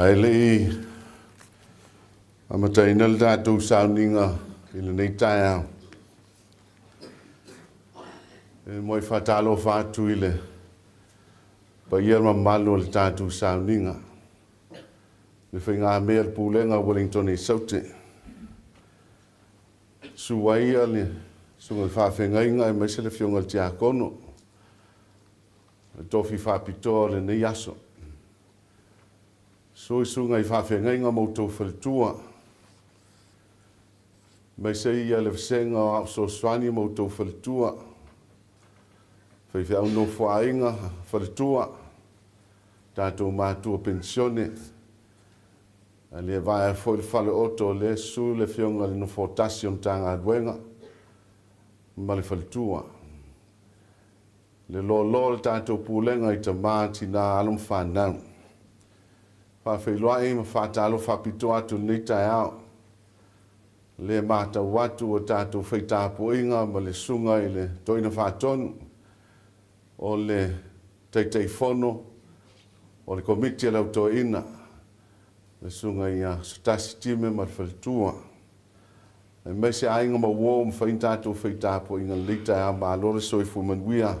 Ae le i amataina le tatou sauniga i lenei taeao, e muai faatalofa atu i le paia ma le mamalu o le tatou sauniga, le faigamea a le Pulega a Ueligitone i Saute. Susu ai le Susuga i le Faafeagaiga aemaise le Afioga i le Tiakono, le tofi faapitoa o lenei aso. Susu i susuga i faafeagaiga ma outou faletua, aemaise ia le vasega o au fesoasoani ma outou faletua, faifeau nofoaiga, faletua, tatou matua penisione, a le vaea foi le faleoto o lea susu le Afioga i le Nofoatasi o Matagaluega ma le faletua. Le loaloa o le tatou Pulega i tama, tina, alo ma fanau. Faafeiloai ma faatalofa faapitoa atu i lenei taeao. Le matau atu ua tatou fai tapuaiga ma le Susuga i le Toeaina Faatonu o le Taitaifono o le Komiti a le Au Toeaina, le Susuga ia Sotasi Time ma le Faletua. Aemaise aiga ma uo ua mafai ona tatou fai tapuaiga i lenei taeao. Malo le soifua manuia.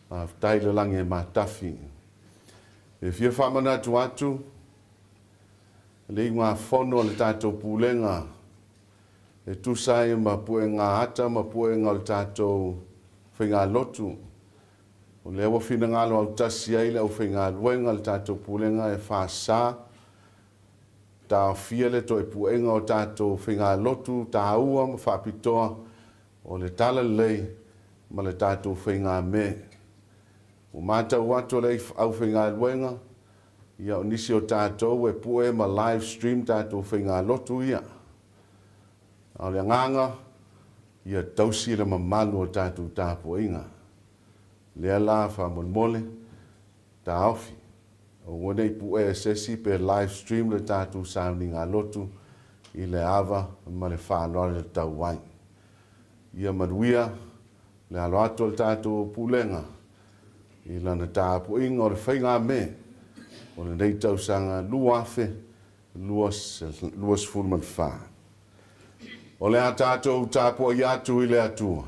Faafetai le lagi e matafi. E fia faamanatu atu le iugafono a le tatou Pulega e tusa ai ma puega ata ma puega o le tatou faigalotu. O lea ua finagalo autasi ai le aufaigaluega a le tatou Pulega e FASA Taofia le toe puega o tatou faigalotu taua ma faapitoa o le Talalelei ma le tatou faigame. Ua matau atu le aufaigaluega, ia o nisi o tatou e pue ma live stream tatou faigalotu ia. A o le agaga, ia tausi le mamalu o tatou tapuaiga. Lea la faamolemole, Taofi. Aua ne i puea e se isi pe live stream le tatou sauniga lotu i le ava ma le faaaloalo e tau ai. Ia manuia le alo atu o le tatou Pulega i lana tapuaiga o le faigamea o lenei tausaga 2024. O le a tatou tapuai atu i le Atua.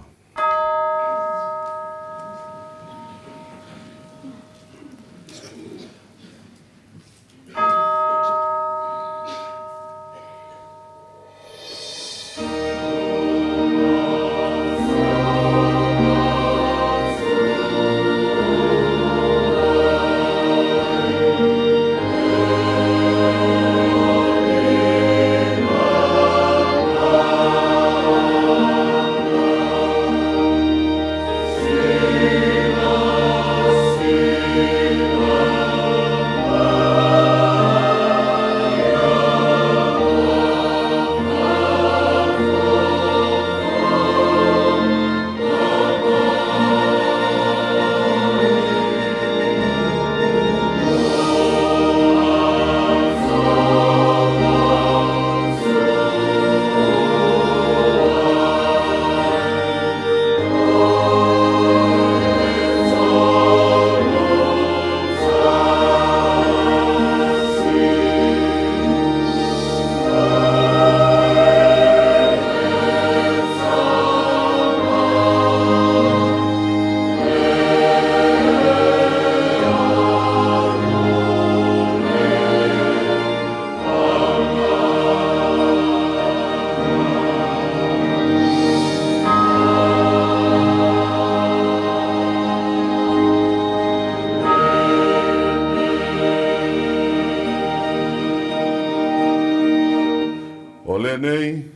O lenei,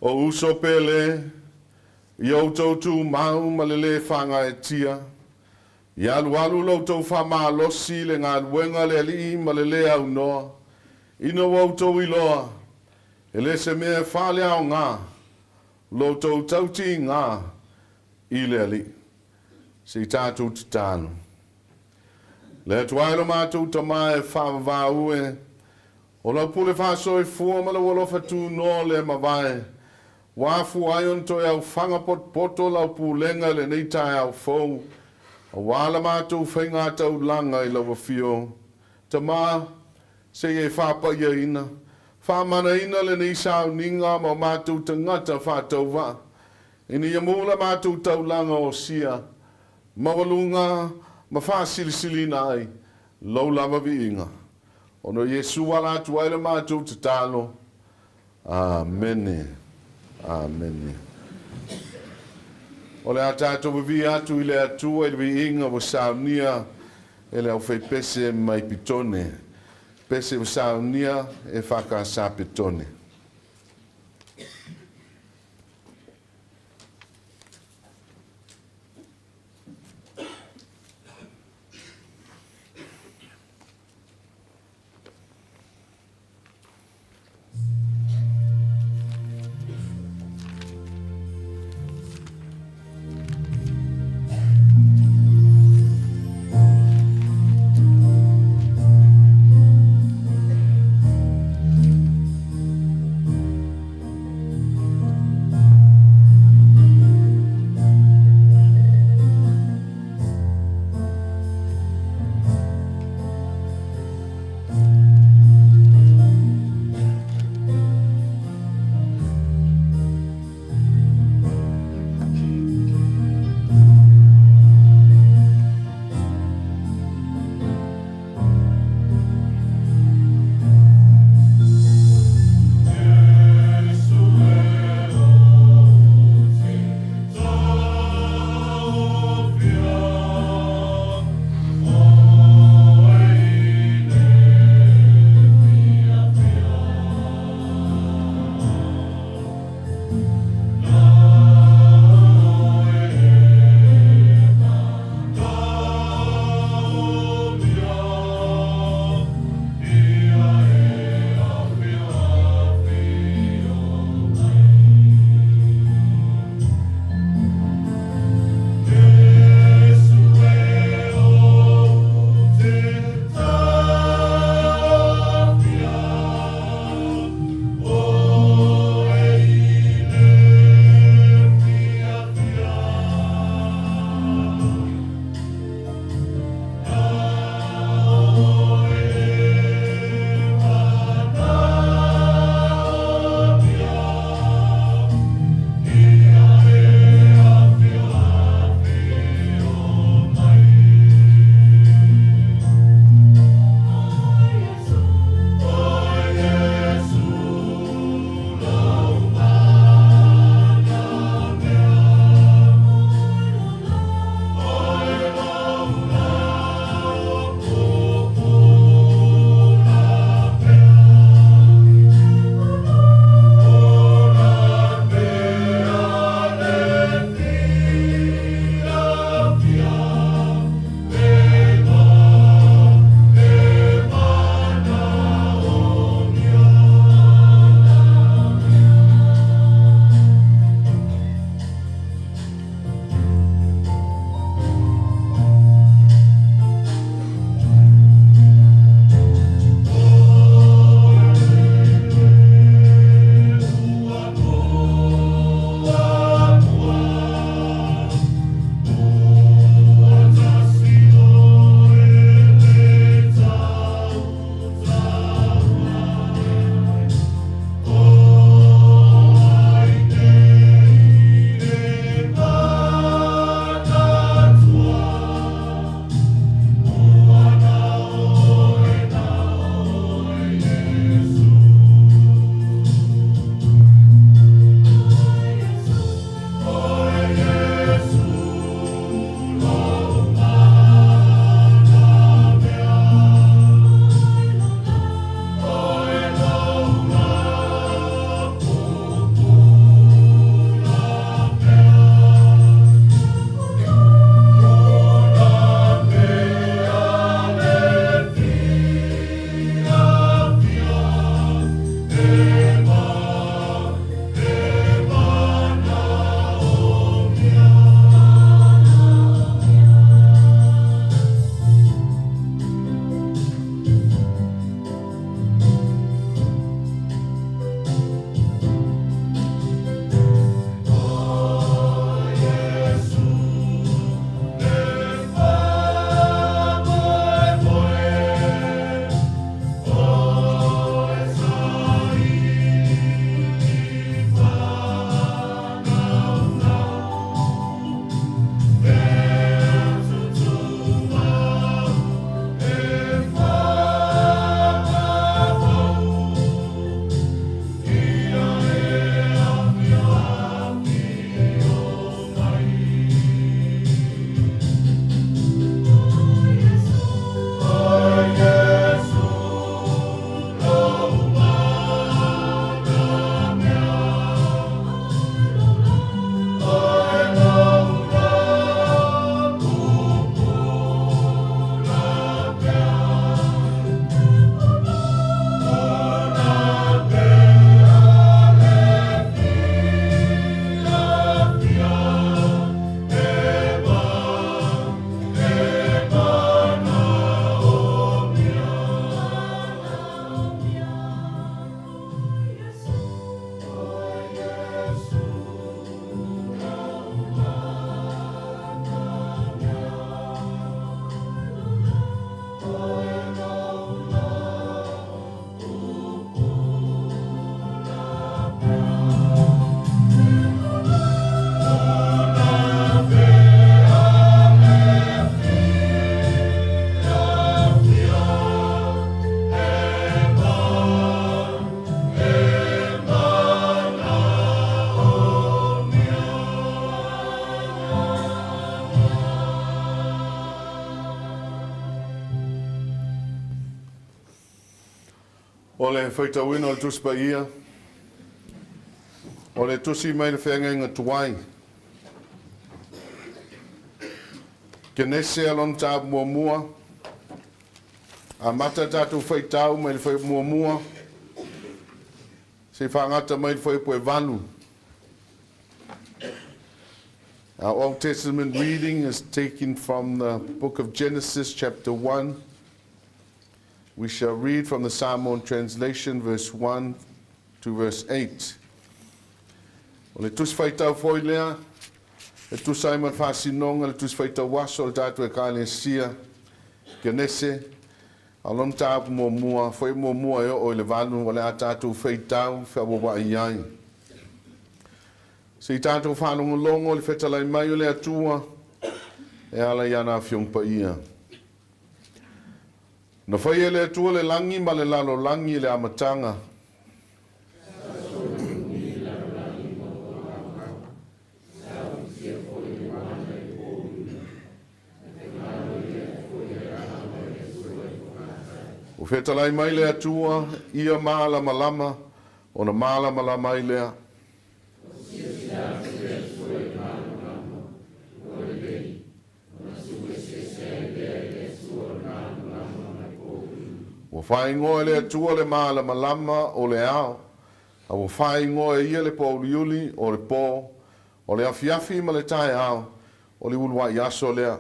o uso pele, i outou tumau ma le lē faagaeetia, i alualu lo outou faamalosi i le galuega a le Alii ma le lē aunoa, ina ua outou iloa, e le se mea e faaleaoga lo outou tautiiga i le Alii. Se i tatou tatalo. Le Atua e lo matou Tama e faavavau e, o lau pule faasoifua ma lou alofa tunoa le mavae, ua afua ai ona toe aufaga potopoto lau pulega i lenei taeao fou, aua la matou faigataulaga i lau afio. Tama. Se i e faapaiaina, faamanaina lenei sauniga ma o matou tagata faatauvaa, ina ia maua la matou taulaga osia maualuga ma faasilisiliina ai Lou lava viiga. Ona o Iesu ala atu ai le matou tatalo. Amene. Amene. O le a tatou vivii atu i le Atua i le viiga ua saunia e le aufaipese mai Pitone, pese ua saunia e EFKS Petone. O le faitauina o le Tusi Paia, o le tusi mai le Feagaiga Tuai. Kenese a lona mataupu muamua, amata le tatou faitau mai le fuaiupu muamua, seia faagata mai le fuaiupu e valu. Our Old Testament reading is taken from the book of Genesis, chapter 1. We shall read from the Samoan translation, verse 1 to verse 8. O le tusi faitau foi lea, e tusa ai ma le faasinoga le tusi faitau aso o le tatou ekalesia, Kenese, a lona mataupu muamua, fuaiupu muamua e oo i le valu, o le a tatou faitau feauauai ai. Se i tatou faalogologo i le fetalai mai o le Atua e ala i ana Afioga Paia. Na faia e le Atua le lagi ma le lalolagi i le amataga. Ua fetalai mai le Atua, ia malamalama, ona malamalama ai lea. Ua faaigoa e le Atua le malamalama o le ao, a ua faaigoa e ia le pōuliuli o le pō, o le afiafi ma le taeao, o le uluai aso lea.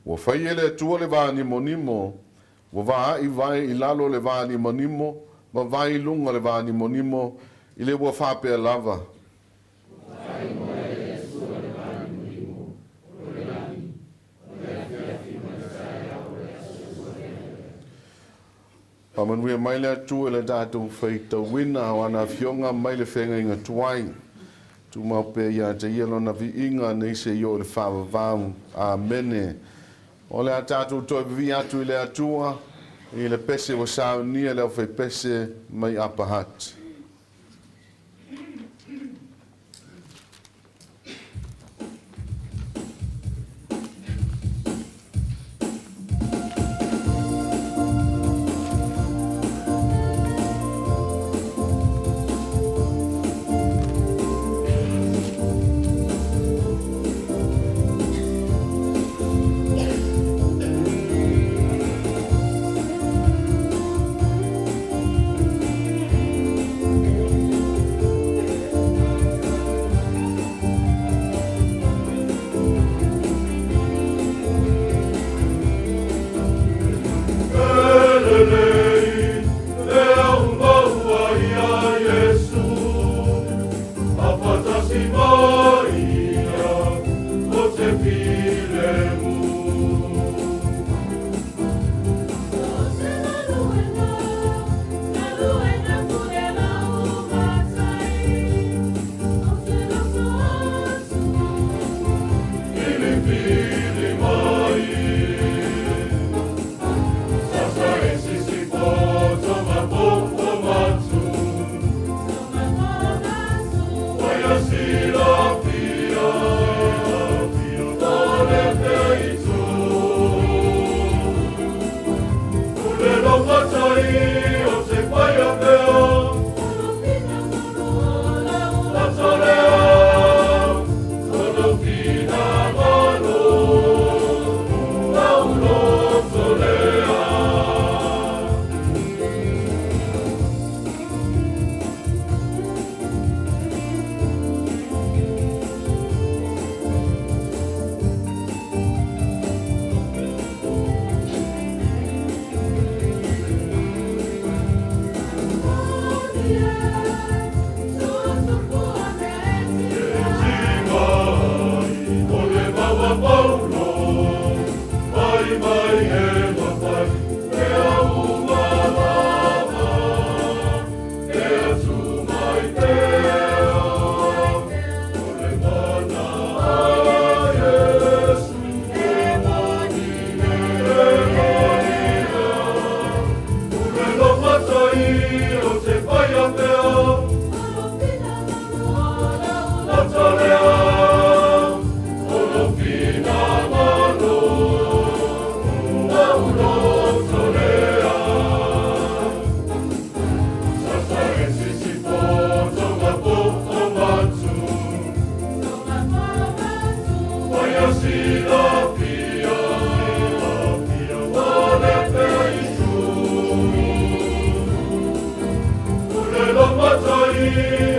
Ua fai e le Atua le vanimonimo, ua vaai vai i lalo o le vanimonimo ma vai i luga o le vanimonimo, i le ua faapea lava. Faamanuia mai le Atua i le tatou faitauina o ana Afioga mai le Feagaiga Tuai. Tumau pea ia te Ia Lona viiga nei seia oo i le faavavau. Amene. O le a tatou toe vivii atu i le Atua i le pese ua saunia e le aufaipese mai Upper Hutt.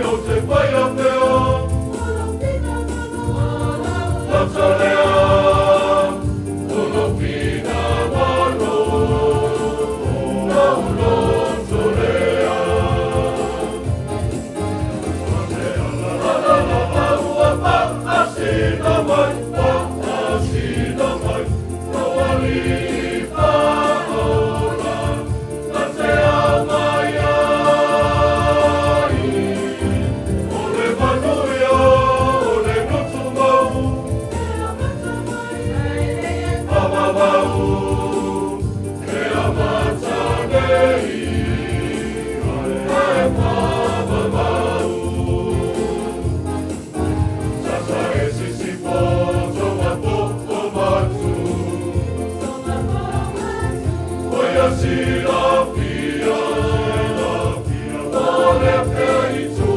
o te whaia pea. Loto lea, o lou finagalo, lou loto lea. La la la ua fa'asina mai, fa'asina mai, lou Alii Fa'aola, na te aumai ai. O le manuia, o le lotomau, fa'avavau, e amata nei, ae fa'avavau. Sasa e sisifo tou popo matu, o ia silafia, o lea pea itu.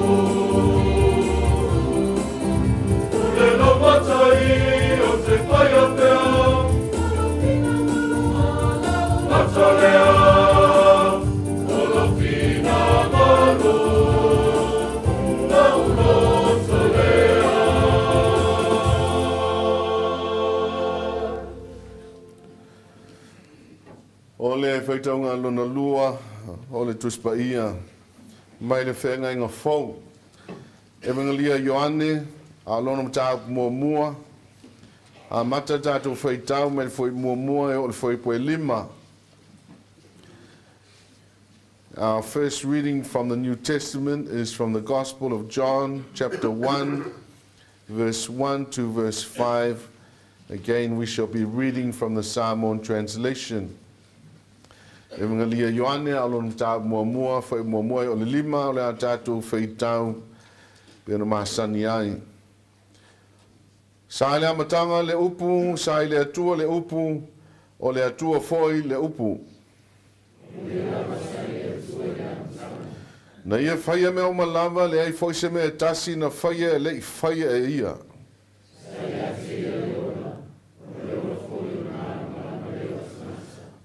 Pule lou matai o te whaia pea, mata lea, o lou finagalo, lou loto lea. O le faitauga lona lua o le Tusi Paia mai le Feagaiga Fou. Evagelia a Ioane, a o lona mataupu muamua, amata le tatou faitau mai le fuaiupu muamua e oo i le fuaiupu e lima. Our first reading from the New Testament is from the Gospel of John, chapter 1, verse 1 to verse 5. Again, we shall be reading from the Samoan translation. Evagelia a Ioane, a o lona mataupu muamua, fuaiupu muamua e oo i le lima, o le a tatou faitau pei ona masani ai. Sa i le amataga le upu, sa i le Atua le upu, o le Atua foi le upu. Na ia faia mea uma lava, leai foi se mea e tasi na faia e le i faia e ia.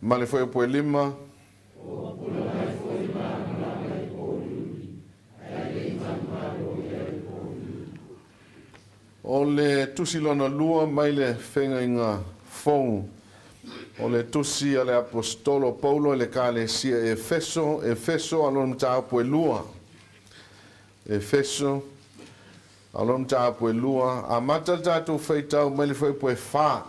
Ma le fuaiupu e lima. O le tusi lona lua mai le Feagaiga Fou, o le tusi a le Aposetolo Paulo i le Ekalesia i Efeso, Efeso a lona mataupu e lua. Efeso a lona mataupu e lua, amata le tatou faitau mai le fuaiupu e fa.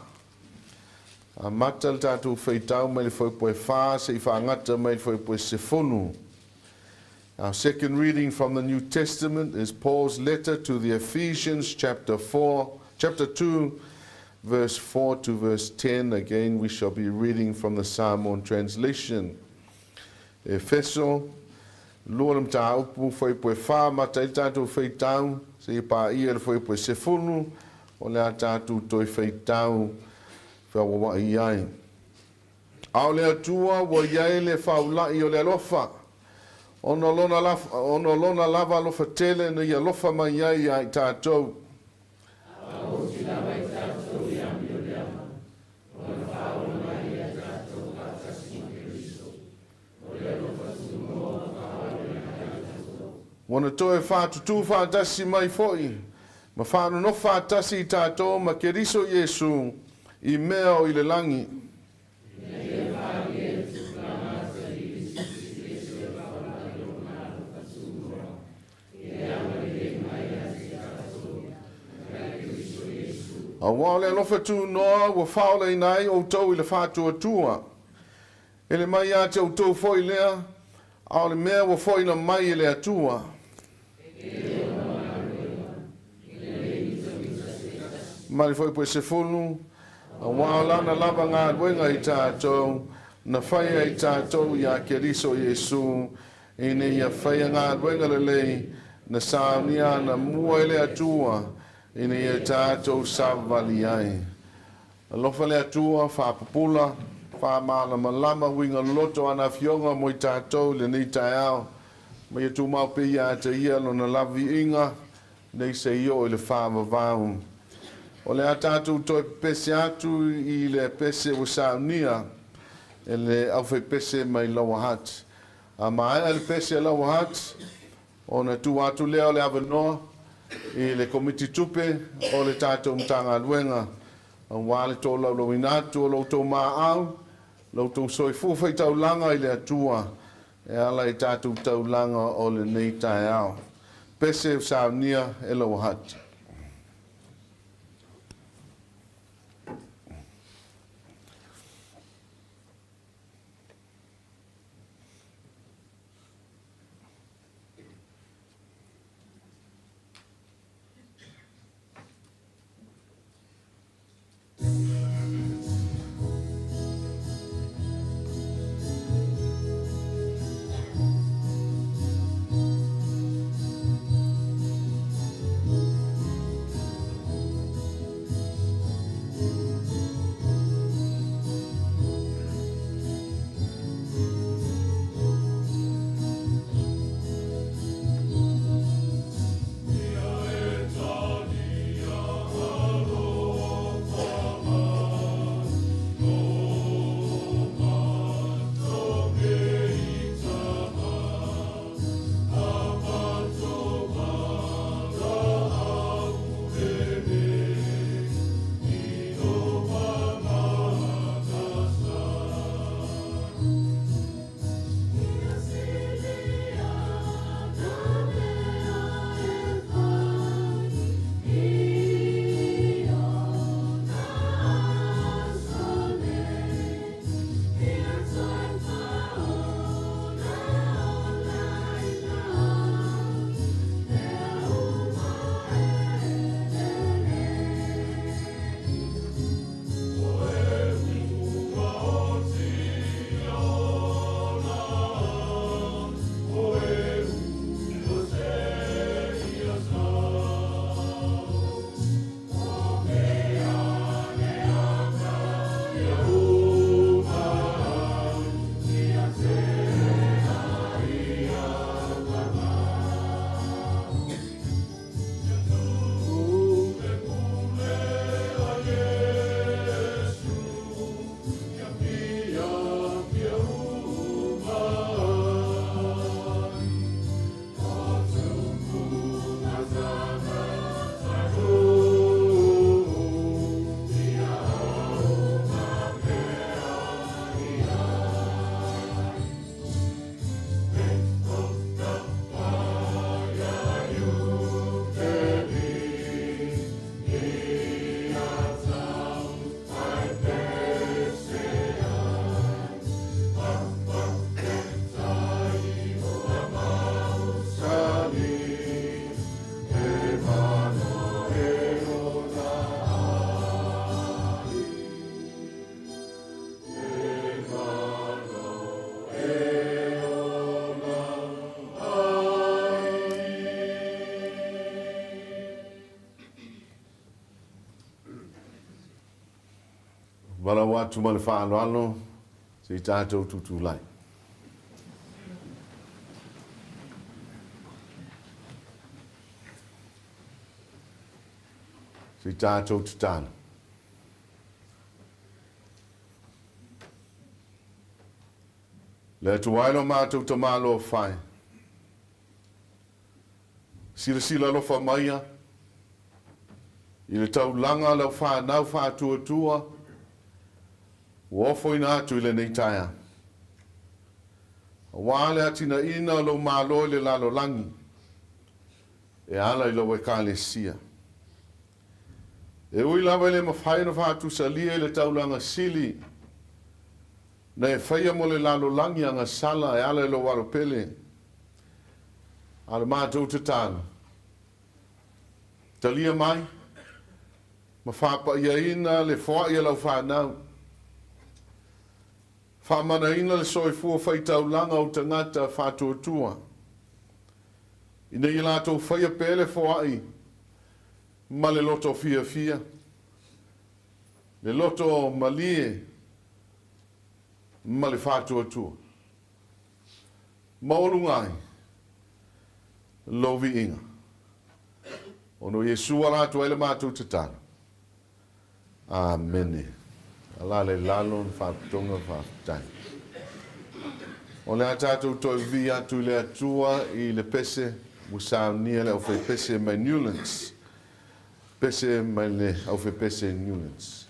Amata le tatou faitau mai le fuaiupu e fa seia faagata mai le fuaiupu e 10. Our second reading from the New Testament is Paul's letter to the Ephesians, chapter 4, chapter 2, verse 4 to verse 10. Again, we shall be reading from the Samoan translation. Efeso, lua le mataupu, fuaiupu e fa, amata ai le tatou faitau, seia paia le fuaiupu e 10, o le a tatou toe faitau feauauai ai. A o le Atua ua i ai le faulai o le alofa, ona o lona, ona o lona lava alofa tele na ia alofa mai ai ia i tatou. Ua na toe faatutū faatasi mai foi ma faanonofo faatasi i tatou ma Keriso Iesu i mea o i le lagi. Aua o le alofa tunoa ua faaolaina ai outou i le faatuatua. E le mai ia te outou foi lea, a o le mea ua foaina mai e le Atua. Ma le fuaiupu e 10, Aua o Lana lava galuega i tatou, na faia i tatou iā Keriso Iesu, ina ia faia galuega lelei na saunia anamua e le Atua, ina ia tatou savavali ai. Alofa le Atua, faapupula, faamalamalama uiga loloto o ana Afioga mo i tatou i lenei taeao, ma ia tumau pea ia te Ia Lona lava viiga, nei seia oo i le faavavau. O le a tatou toe pepese atu i le pese ua saunia e le aufaipese mai Lower Hutt. A maea le pese a Lower Hutt, Ona tuu atu lea o le avanoa i le Komiti Tupe o le tatou Matagaluega aua le tolaulauina atu o lo outou maau, lo outou soifua faitaulaga i le Atua e ala i tatou taulaga o lenei taeao. Pese saunia e lau hati. Valaau atu ma le faaaloalo se i tatou tutulai. Se i tatou tatalo. Le Atua e lo matou tamāloa fai. Silasila alofa maia i le taulaga a lau fanau faatuatua ua ofoina atu i lenei taeao. Aua le atinaeina o lou Malo i le lalolagi e ala i lau Ekalesia. E ui lava e le mafai ona faatusalia i le taulaga sili na e faia mo le lalolagi agasala e ala i lou alo pele, a o le matou tatalo, talia mai ma faapaiaina le foai a lau fanau, faamanaina le soifua faitaulaga o tagata faatuatua, ina ia latou faia pea le foai ma le loto fiafia, le loto malie ma le faatuatua. Maualuga ai lou viiga. Ona o Iesu ala atu ai le matou tatalo. Amene. Alaala i lalo le faapotoga faafetai. O le a tatou toe vivii atu i le Atua i le pese. ua saunia le aufaipese mai Newlands. Pese mai le aufaipese Newlands.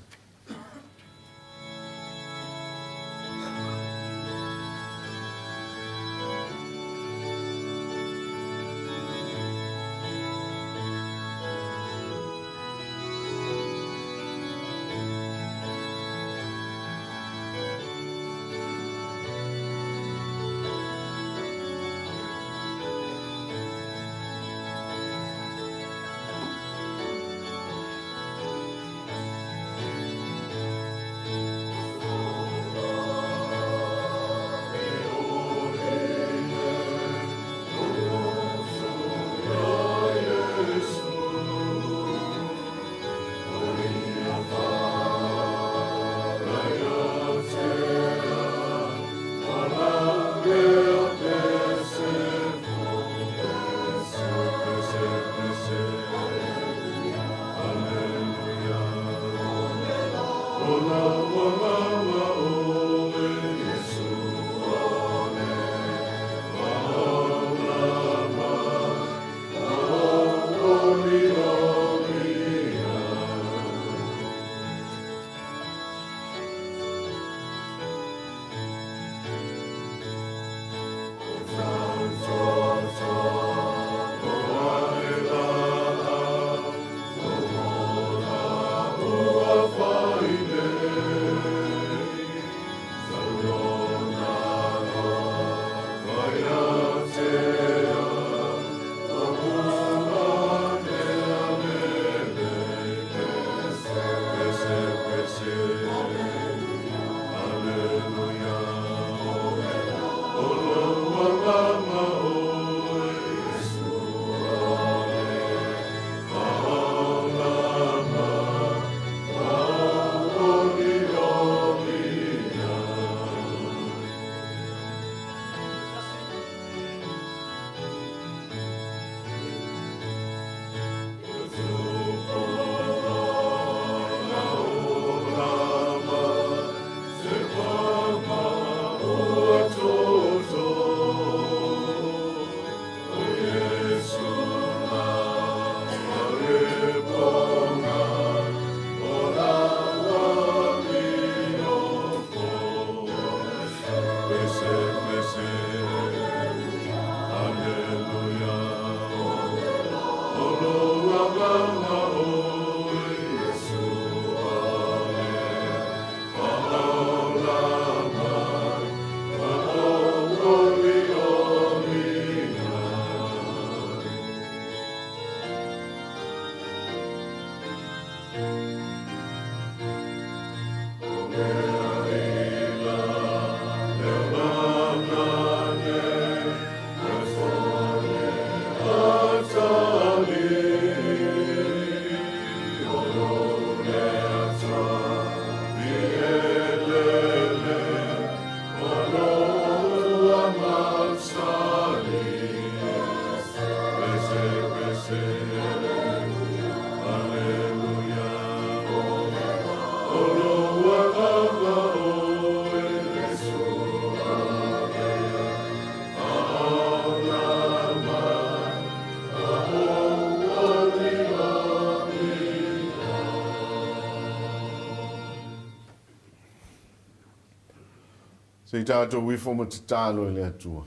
Se i tatou ifo ma tatalo i le Atua.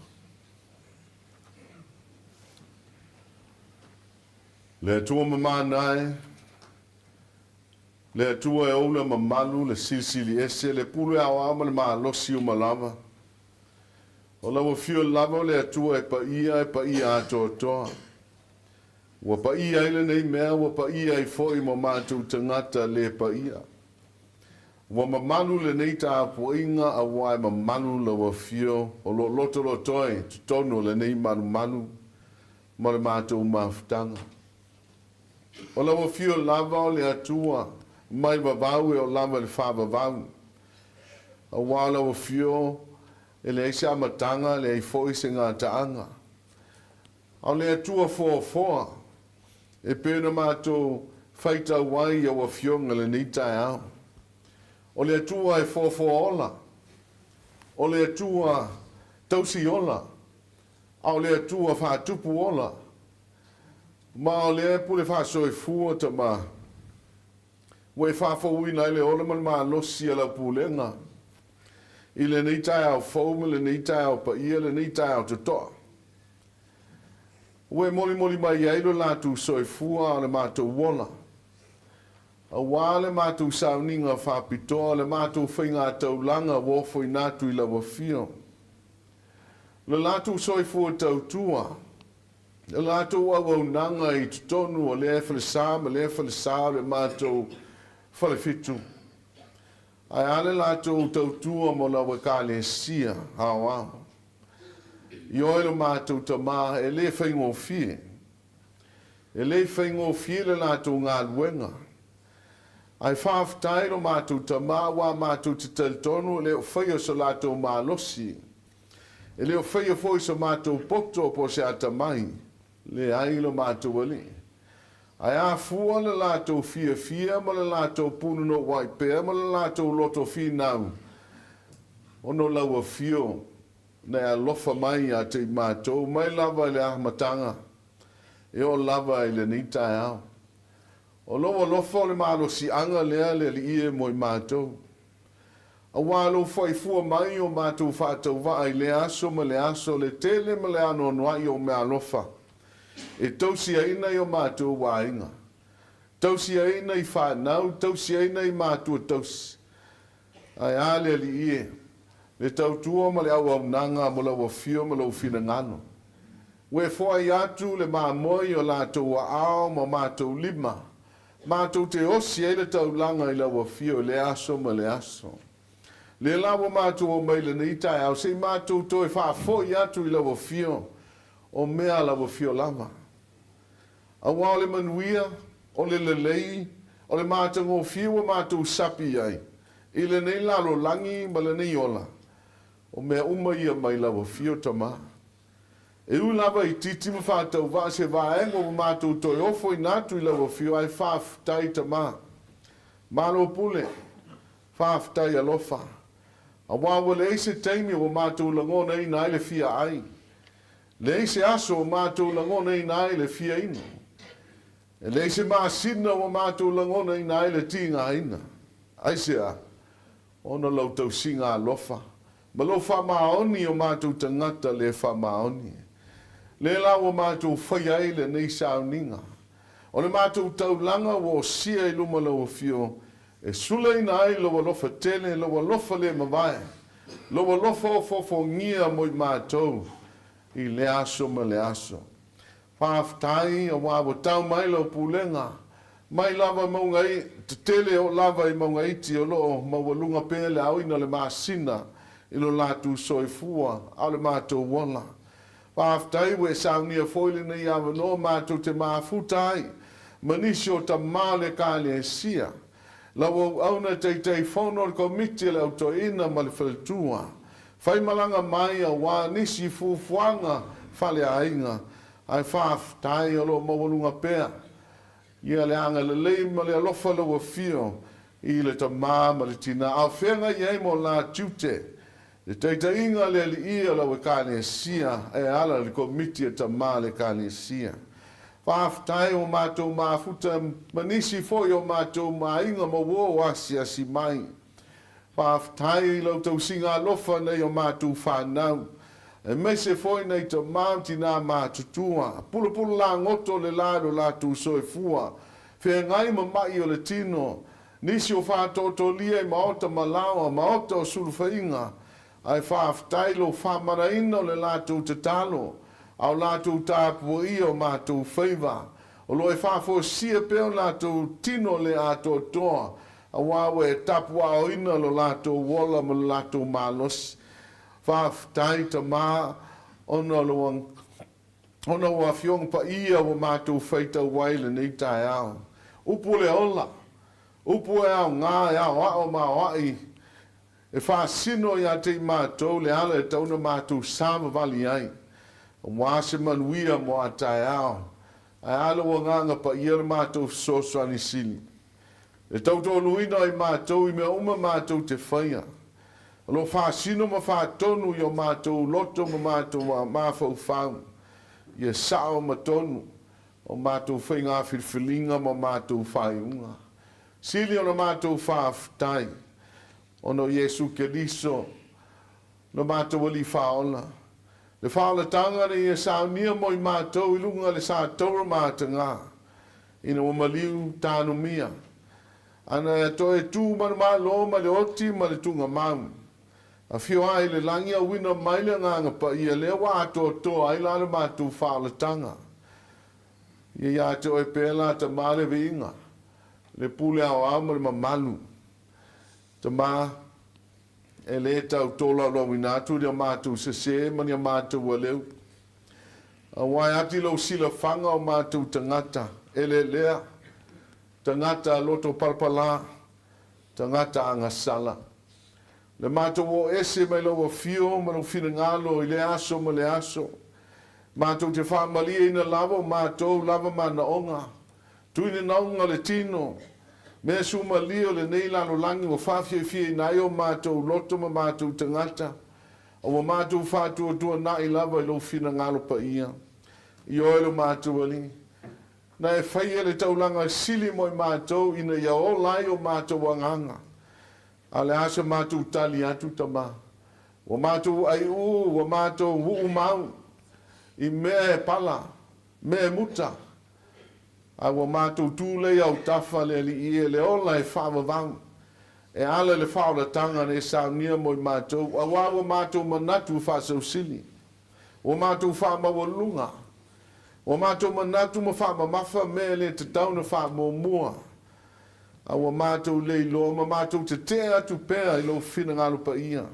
Le Atua mamana e, le Atua e ou le mamalu, le silisili ese, le pule aoao ma le malosi uma lava. O lau afio lava o le Atua e paia, e paia atoatoa. Ua paia ai lenei mea, ua paia ai foi ma matou tagata le paia. Ua mamalu lenei tapuaiga aua e mamalu lau afio o lo o lotoloto ai totonu o lenei malumalu ma le matou mafutaga. O lau afio lava o le Atua mai vavau e oo lava i le faavavau. Aua o lau afio e leai se amataga leai foi se gataaga. A o le Atua foafoa e pei ona matou faitau ai i au Afioga i lenei taeao. O le Atua e foafoa ola, o le Atua tausi ola, a o le Atua faatupu ola. Ma o lea pule faasoifua Tama, ua e faafouina ai le ola ma le malosi a lau pulega i lenei taeao fou ma lenei taeao paia, lenei taeao totoa. Ua e molimoli mai ai lo latou soifua a o le matou ola, aua le matou sauniga faapitoa, le matou faigataulaga ua ofoina atu i lau afio. Lo latou soifua tautua, le latou auaunaga i totonu o lea falesa ma lea falesa o le matou falefitu. Ae a le latou tautua mo lau Ekalesia aoao. Ioe lo matou Tama, e le faigofie. E le faigofie le latou galuega. Ae faafetai lo matou Tama aua matou te talitonu e le o faia so latou malosi. E le o faia foi so matou poto po o se atamai. Leai lo matou Alii. Ae afua le latou fiafia ma le latou punonouai pea ma le latou loto finau ona o lau afio na e alofa mai ia te i matou mai lava i le amataga e oo lava i lenei taeao. O lou alofa o le malosiaga lea le Alii e mo i matou. Aua lou faifua mai o matou faatauvaa i lea aso ma le aso, le tele ma le anoanoai o meaalofa e tausiaina i o matou aiga, tausiaina i fanau, tausiaina i matua tausi. Ae a le Alii e, le tautua ma le auaunaga mo lau afio ma lou finagalo. Ua e foai atu le mamoe i o latou aao ma matou lima, matou te osi ai le taulaga i lau afio i lea aso ma le aso. Lea la ua matou omai i lenei taeao se i matou toe faafoi atu i lau afio o mea a lau afio lava. Aua o le manuia, o le lelei, o le matagofie ua matou sapi i ai i lenei lalolagi ma lenei ola, o mea uma ia mai lau afio Tama. E ui lava i titi ma faatauvaa se vaega ua matou toe ofoina atu i lau afio ae faafetai Tama. Malo pule. Faafetai alofa. Aua ua leai se taimi ua matou lagonaina ai le fia ai. Leai se aso ua matou lagonaina ai le fia inu. E leai se masina ua matou lagonaina ai le tigaina. Aisea? Ona lau tausiga alofa ma lou faamaoni i o matou tagata le faamaoni. Lea la ua matou faia ai lenei sauniga. O le matou taulaga ua osia i luma lau afio, e sulaina ai lou alofa tele, lou alofa le mavae, lou alofa ofoofogia mo i matou i lea aso ma le aso. Faafetai aua ua tau mai lau pulega, mai lava mauga tetele oo lava i mauga iti o lo o maualuga pea le aoina o le masina i lo latou soifua a o le matou ola. Faafetai ua e saunia foi lenei avanoa matou te mafuta ai ma nisi o tama o le Ekalesia, lau auauna Taitaifono o le Komiti a le Au Toeaina ma le Faletua. Faimalaga mai aua nisi fuafuaga faleaiga, ae faafetai o lo o maualuga pea ia le agalelei ma le alofa lau afio i le tama ma le tina a o feagai ai ma o la tiute, le taitaiga a le Alii o lau Ekalesia e ala i le Komiti a Tama a le Ekalesia. Faafetai ua matou mafuta ma nisi foi o matou ma aiga ma uo asiasi mai. Faafetai i lau tausiga alofa nei o matou fanau, aemaise foi nai tama ma tinā matutua, pulapula lagoto le la i lo latou soifua, feagai ma ma'i o le tino, nisi o faatoatolia i maota ma laoa, maota o sulufaiga, ae faafetai i lou faamanaina o le latou tatalo, a o latou tapuaia o matou faiva, o lo o e faafosia pea o latou tino le atoatoa, Aua ua e tapuaaoina lo latou ola ma lo latou malosi. Faafetai, Tama, ona o lo, ona o Afioga Paia ua matou faitau ai lenei taeao. Upu o le ola, upu e aoga, e aoao ma aoai, e faasino ia te i matou le ala e tatau ona matou savavali ai, aua se manuia mo a taeao. Ae a lou Agaga Paia le matou fesoasoani sili. E tautoaluina ai matou i mea uma matou te faia. O lo o faasino ma faatonu i o matou loto ma matou mafaufau, ia sao ma tonu. o matou faiga filifiliga ma matou faaiuga. Sili ona matou faafetai ona o Iesu Keriso lo matou Alii Faaola. Le faaolataga na Ia saunia mo i matou i luga le sa taura ma ataga, ina ua maliu tanumia. Ana e toe tu manumalo ma le oti ma le tugamau. Afio ae i le lagi auina mai le Agaga Paia lea ua atoatoa ai la le matou faaolataga. Ia ia te oe pea la Tama le viiga, le pule aoao ma le mamalu. Tama, e le tau tolaulauina atu lia matou sese ma nia matou aleu. Aua e ati lou silafaga o matou tagata eleelea, tagata loto palapala, tagata agasala. Le matou oo ese mai lou afio ma lou finagalo i lea aso ma lea aso. Matou te faamalieina lava o matou lava manaoga, tuinenauga o le tino, mea sumalie o lenei lalolagi ua faafiafiaina ai o matou loto ma matou tagata, a ua matou faatuatuanai lava i lou finagalo paia. Ioe lo matou Alii, na e faia le taulaga sili mo i matou ina ia ola ai o matou agaga. A o le a se matou tali atu, Tama? Ua matou aiu, ua matou uu mau i mea e pala, mea e muta, a ua matou tulei autafa le Alii e le ola e faavavau, e ala i le faaolataga na e saunia mo i matou, auā ua matou manatu e faasausili, ua matou faamaualuluga, ua matou manatu ma faamamafa mea e le tatau na faamuamua. A ua matou le iloa ma matou tetee atu pea i lou finagalo paia.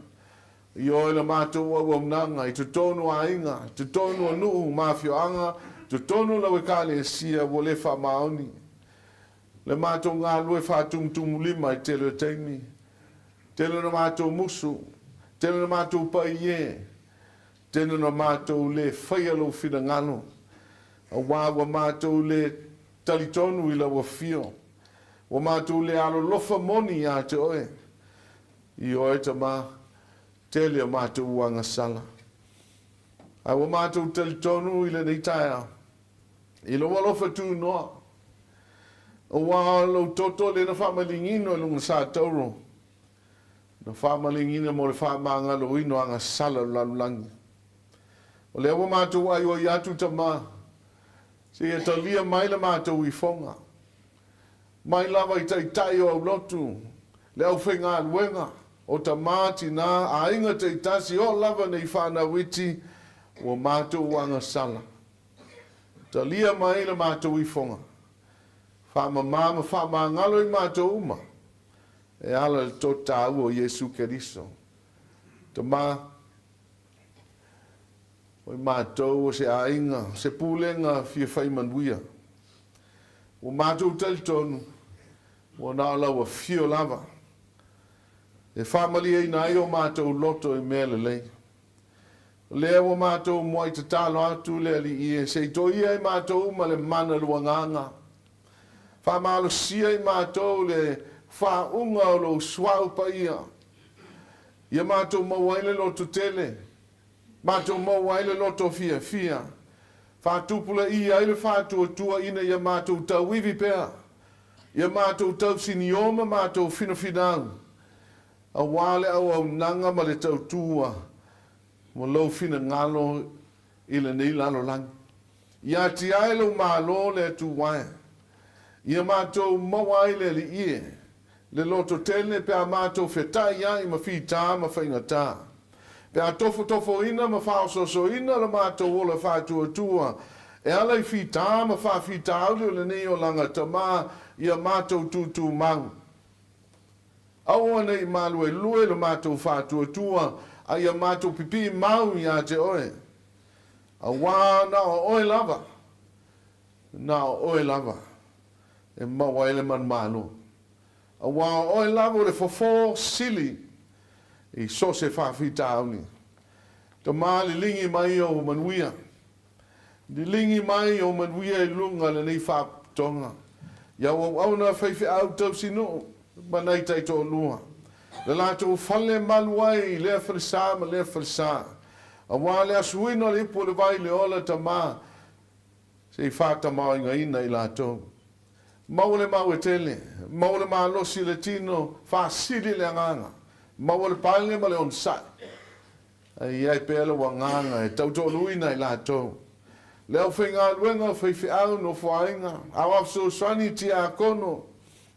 Ioe la matou auaunaga i totonu o aiga, totonu o nuu ma afioaga, totonu o lau Ekalesia ua le faamaoni le matou galulue faatumutumulima i tele o taimi. Tele ona matou musu, tele ona matou paie, tele ona matou le faia lou finagalo, auā ua matou le Talitonu i lau afio. Ua matou le alolofa moni ia te oe. Ioe Tama, tele o matou agasala. Ae ua matou talitonu i lenei taeao, i lou alofa tunoa, aua o lou toto lea na faamaligino i luga sa tauro, na faamaligina mo le faamagaloina o agasala o le lalolagi. O lea ua matou aioi atu Tama, Seia talia mai le matou ifoga. Mai lava i taitai o aulotu, le aufaigaluega, o tama, tina, aiga taitasi, oo lava nei fanau iti, ua matou agasala. Talia mai le matou ifoga. Faamama ma faamagalo i matou uma, e ala i le toto taua o Iesu Keriso. Tama. O i matou o se aiga, o se pulega fia fai manuia. Ua matou talitonu, ua na o lau afio lava e faamalieina ai o matou loto i mea lelei. O lea ua matou muai tatalo atu le Alii e se i toia i matou uma le mana luagaga. Faamalosia i matou le faauga o lou suauu paia. Ia matou maua ai le loto tele. Matou maua ai le loto fiafia, faatupulaia ai le faatuatua ina ia matou tauivi pea, ia matou tausinio ma matou finafinau, aua le auaunaga ma le tautua mo lou finagalo i lenei lalolagi. Ia atiae lou Malo le Atua e, ia matou maua ai le Alii e, le loto tele pe a matou fetai ai ma fita ma faigata, pe a tofotofoina ma faaosoosoina lo matou ola faatuatua e ala i fita ma faafitauli o lenei olaga tama ia matou tutumau. Aua ne i maluelue lo matou faatuatua a ia matou pipii mau ia te oe, auā na o oe lava, na o oe lava e maua ai le manumalo, auā o oe lava o le fofo sili i so o se faafitauli. Tama, liligi mai ou manuia, liligi mai ou manuia i luga o lenei faapotopotoga, i au auauna faifeau tausinuu ma nai taitoalua, le latou fale malu ai i lea falesa ma lea falesa, auā le asuina o le ipu o le vai i le ola, Tama. Se i faatamaoaigaina i latou. Maua le mau e tele, maua le malosi i le tino, faasili le agaga, maua le pale ma le onosai. Ae i ai pea lou agaga e tautoaluina i latou. Le aufaigaluega, faifeau, nofoaiga, aoao fesoasoani, tiakono,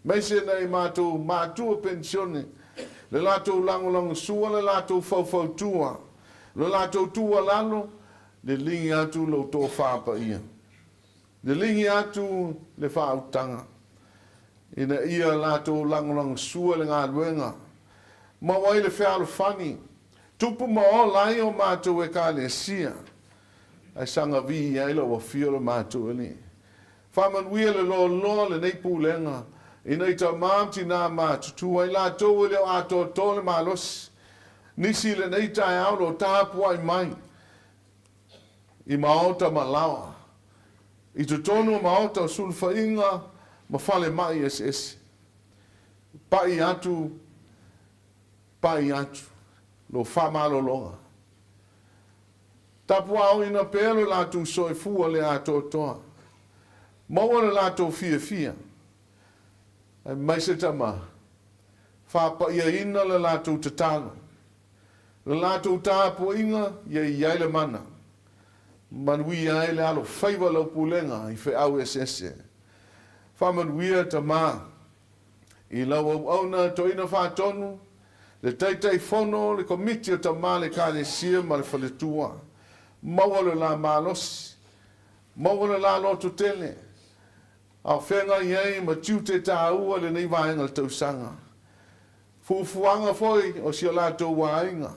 aemaise nai matou matua penisione, le latou lagolagosua, le latou faufautua, le latou tuualalo, liligi atu lou tofa paia. Liligi atu le faautaga ina ia latou lagolagosua i le galuega, maua ai le fealofani, tupu ma ola ai o matou Ekalesia, ae saga viia ai lau Afio lo matou Alii. Faamanuia le loaloa o lenei pulega ina i tama ma tinā matutua, i latou e le o atoatoa le malosi, nisi i lenei taeao o lo o tapuai mai i maota ma laoa, i totonu o maota o sulufaiga ma falemai eseese. Pai atu, pai atu lou faamalologa. Tapuaaoina pea lo latou soifua le atoatoa. Maua lo latou fiafia. Aemaise tama, faapaiaina le latou tatalo. Le latou tapuaiga ia i ai le mana. Manuia ai le alofaiva lau pulega i feau eseese. Faamanuia tama i lau auauna toeaina faatonu, le Taitaifono o le Komiti o Tama le Ekalesia ma le Faletua. Maua lo la malosi, maua lo la lototele, a o feagai ai ma tiute taua i lenei vaega o le tausaga. Fuafuaga foi o si o latou aiga.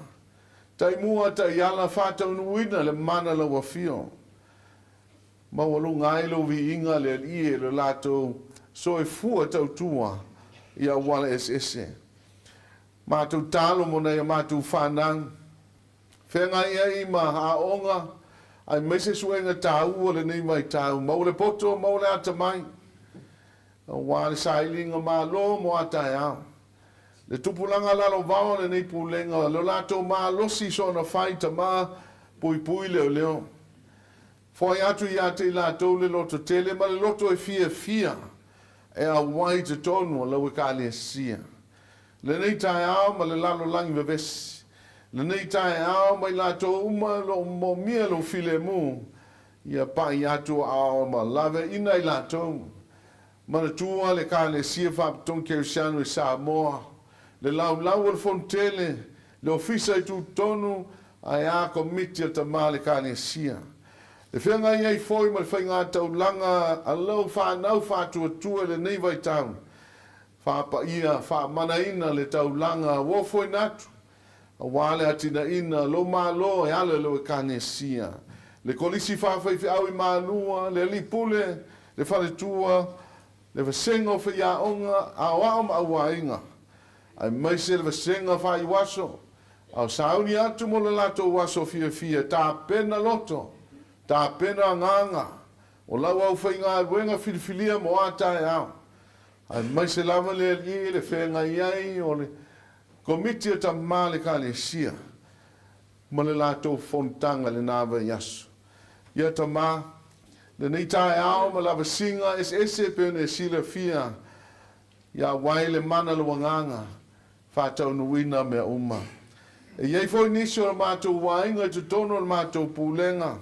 Taimua taiala faataunuuina le mana lau afio. Maualuga ai lou viiga le Alii e lo latou soifua tautua i auala eseese. Matou talo mo nai a matou fanau. Feagai ai ma aoga aemaise suega taua lenei vaitau. Maua le poto, maua le atamai. Aua le sailiga malo mo a taeao. Le tupulaga lalovaoa o lenei pulega, lo latou malosi soona fai tama puipui leoleo. Foai atu ia te i latou le loto tele ma le loto e fiafia e auai i totonu o lau Ekalesia. Lenei taeao ma le lalolagi vevesi. Lenei taeao ma i latou uma o lo o moomia lou filemu, ia pai atu aao ma laveaiina i latou. Manatua le Ekalesia Faaputong Kerisiano i Samoa, le laulau o le Fonotele, le Ofisa i Tutotonu, ae a Komiti a Tama le Ekalesia. Le feagai ai foi ma le faigataulaga a lau fanau faatuatua i lenei vaitau, faapaia, faamanaina le taulaga ua ofoina atu aua le atinaeina lou Malo e ala i lou Ekalesia, le Kolisi Faafaifeau i Malua, le Alii Pule, le Faletua, le Vasega o Faiaoga, Aoao ma Auaiga, aemaise le Vasega Faaiuaso, a o sauni atu mo le latou aso fiafia, tapena loto, tapena agaga, o lau aufaigaluega filifilia mo a taeao, aemaise lava le Alii le feagai ai o le Komiti a Tama le Ekalesia ma le latou fonotaga i lena vaiaso. Ia Tama, lenei taeao ma lavasiga eseese e pei ona e silafia, ia auai le mana o lou Agaga, faataunuuina mea uma. E i ai foi nisi o le matou aiga i totonu o le matou pulega,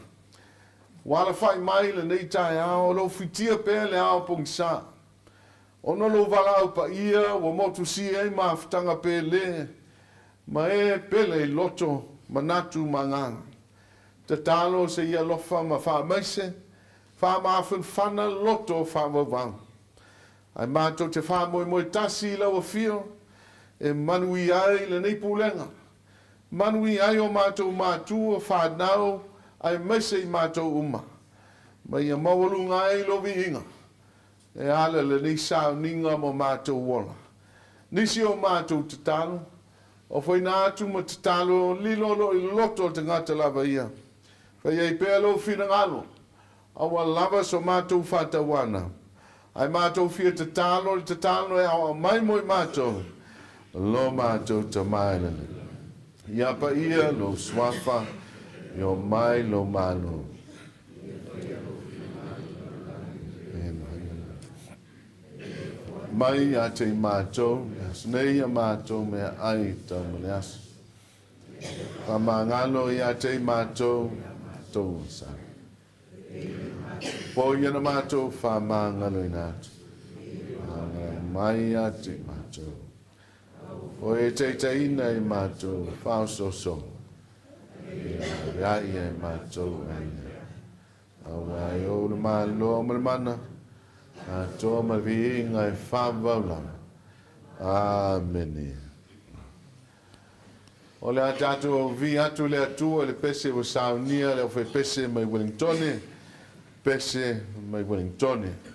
ua alafai mai lenei taeao o lo o fitia pea le ao pogisa. Ona o lou valaau paia ua motusia ai mafutaga pele ma e pele i loto, manatu ma agaga. Tatalo se i alofa ma faamaise, faamafanafana loto faavauvau. Ae matou te faamoemoe tasi i lau afio e manuia ai lenei pulega, manuia ai o matou matua, fanau aemaise i matou uma, ma ia maualuga ai lou viiga E ala lenei sauniga mo matou ola. Nisi o matou tatalo, ofoina atu ma tatalo lilo lo i loto o le tagata lava ia. Fai ai pea lou finagalo, aua lava so matou faatauana, ae matou fia tatalo le tatalo e aoao mai mo i matou, lo matou Tama i le Lagi. Ia paia lou suafa, ia omai lou Malo. mai ia te i matou i aso nei a matou meaai tau ma le aso. Faamagalo ia te i matou tou sa. Foi ana matou faamagaloina atu. Agala mai ia te i matou. O e taitaiina i matou faaosoosoga, ia aveai e matou aiga. Aua e ou le Malo ma le mana, atoa ma le viiga e faavavau lava. Amene. O le a tatou auvi atu i le Atua i le pese ua saunia le aufaipese mai Ueligitone, pese mai Ueligitone.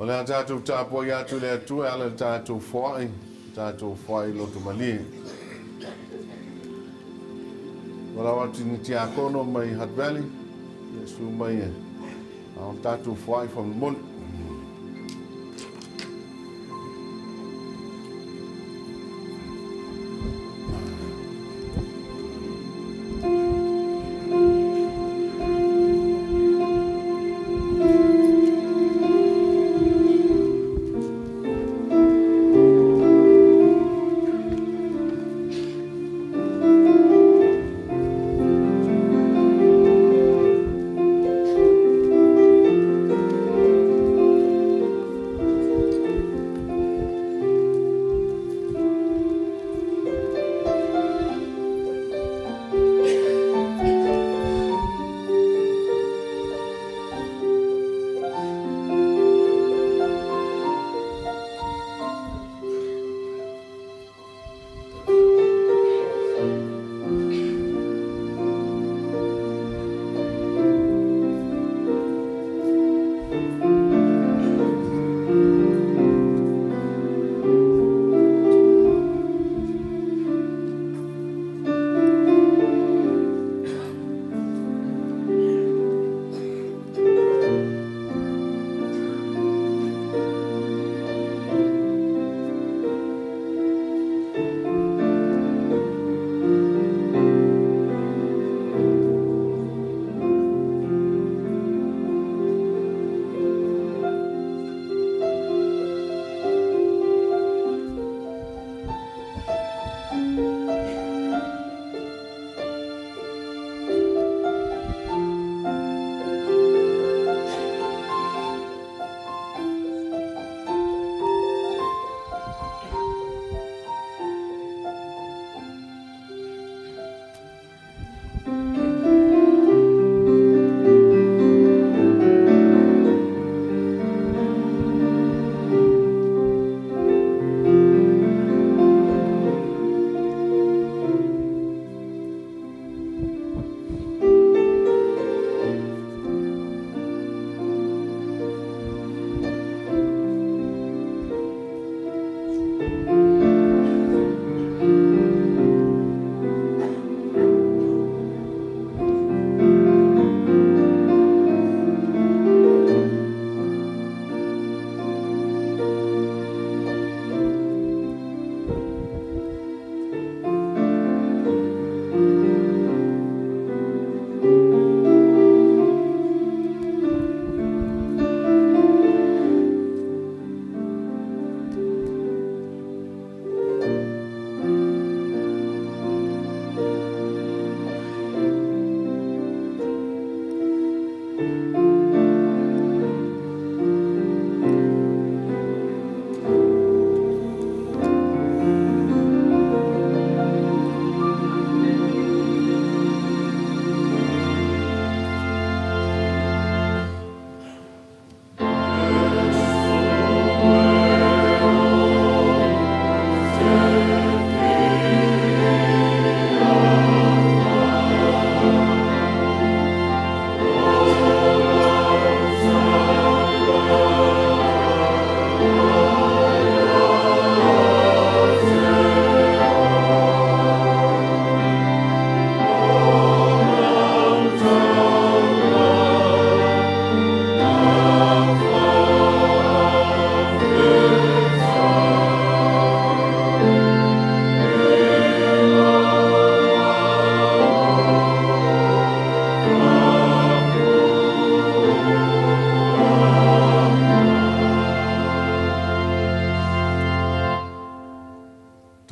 O le a tatou tapuai atu i le Atua e ala i le tatou foai, tatou foai loto malie. Valaau atu i ni tiakono mai Hutt Valley, ia susu mai e a o tatou foai faamolemole.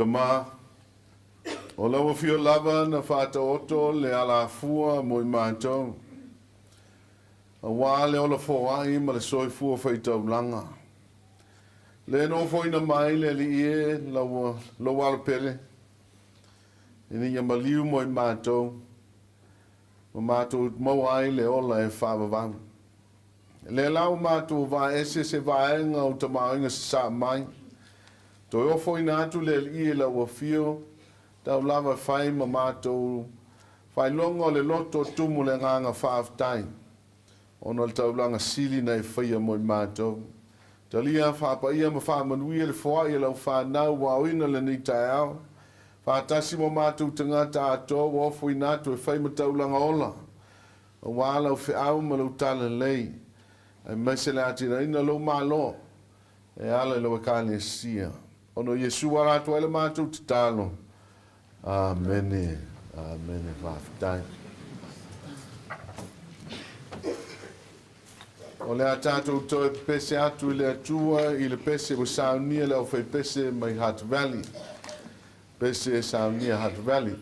Tama, o lau afio lava na faataoto le alafua mo i matou, aua le ola foai ma le soifua faitaulaga. Le nofoina mai le Alii e lou Alo pele, ina ia maliu mo i matou, ma matou maua ai le ola e faavavau. Lea la ua matou vaese se vaega o tamaoaiga sasaa mai, toe ofoina atu le Alii i lau afio, tau lava e fai ma matou faailoga o le loto tumu le agaga faafetai, ona o le taulaga sili na e faia mo i matou. Talia faapaia ma faamanuia le foai e lau fanau ua aoina lenei taeao, faatasi ma matou tagata atoa ua ofoina atu e fai ma taulaga ola, aua lau feau ma lau talalelei, aemaise le atinaeina o lou Malo e ala i lau Ekalesia. Ona o Iesu ala atu ai le matou tatalo. Amene. Amene. Faafetai. O le a tatou toe pepese atu i le Atua i le pese ua saunia le aufaipese mai Hutt Valley. Pese e saunia Hutt Valley.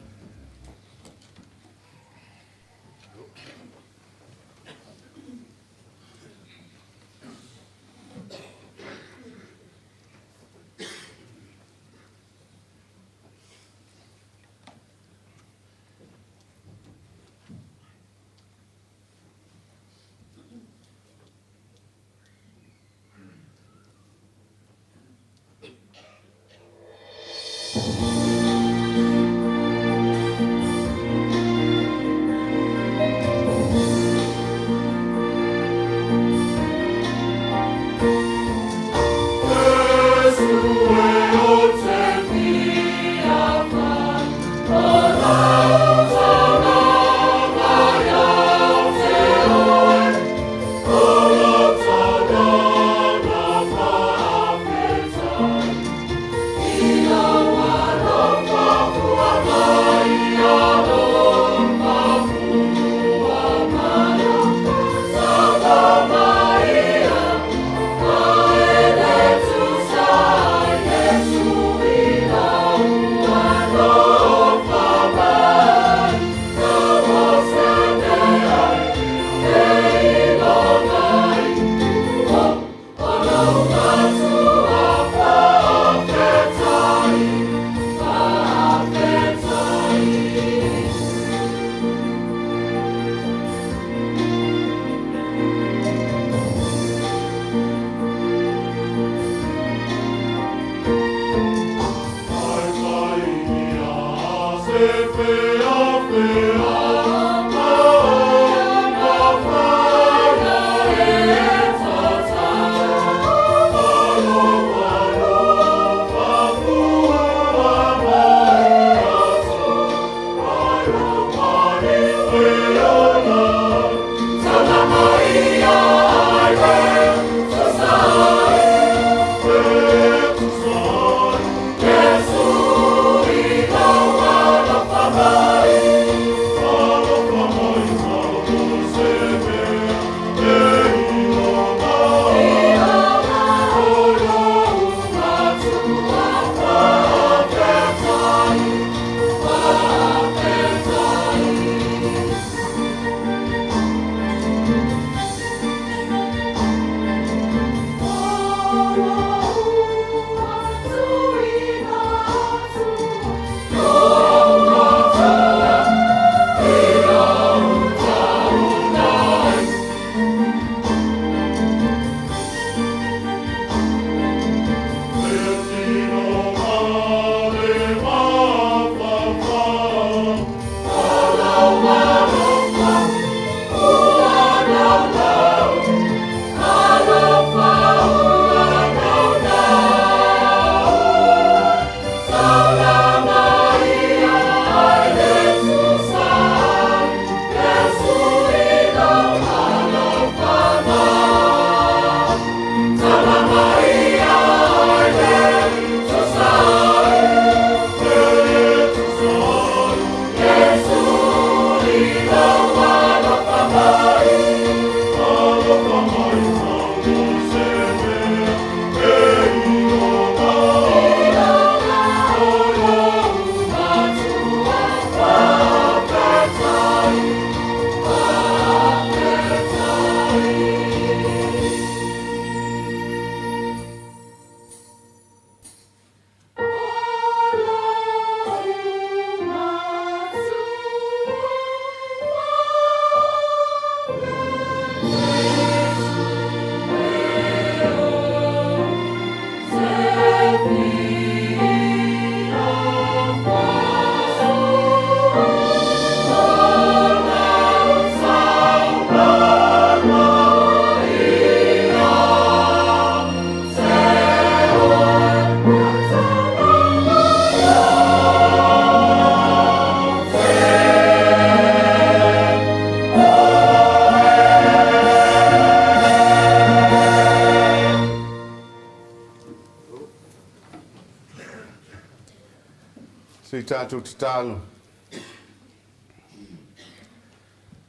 tatou tatalo.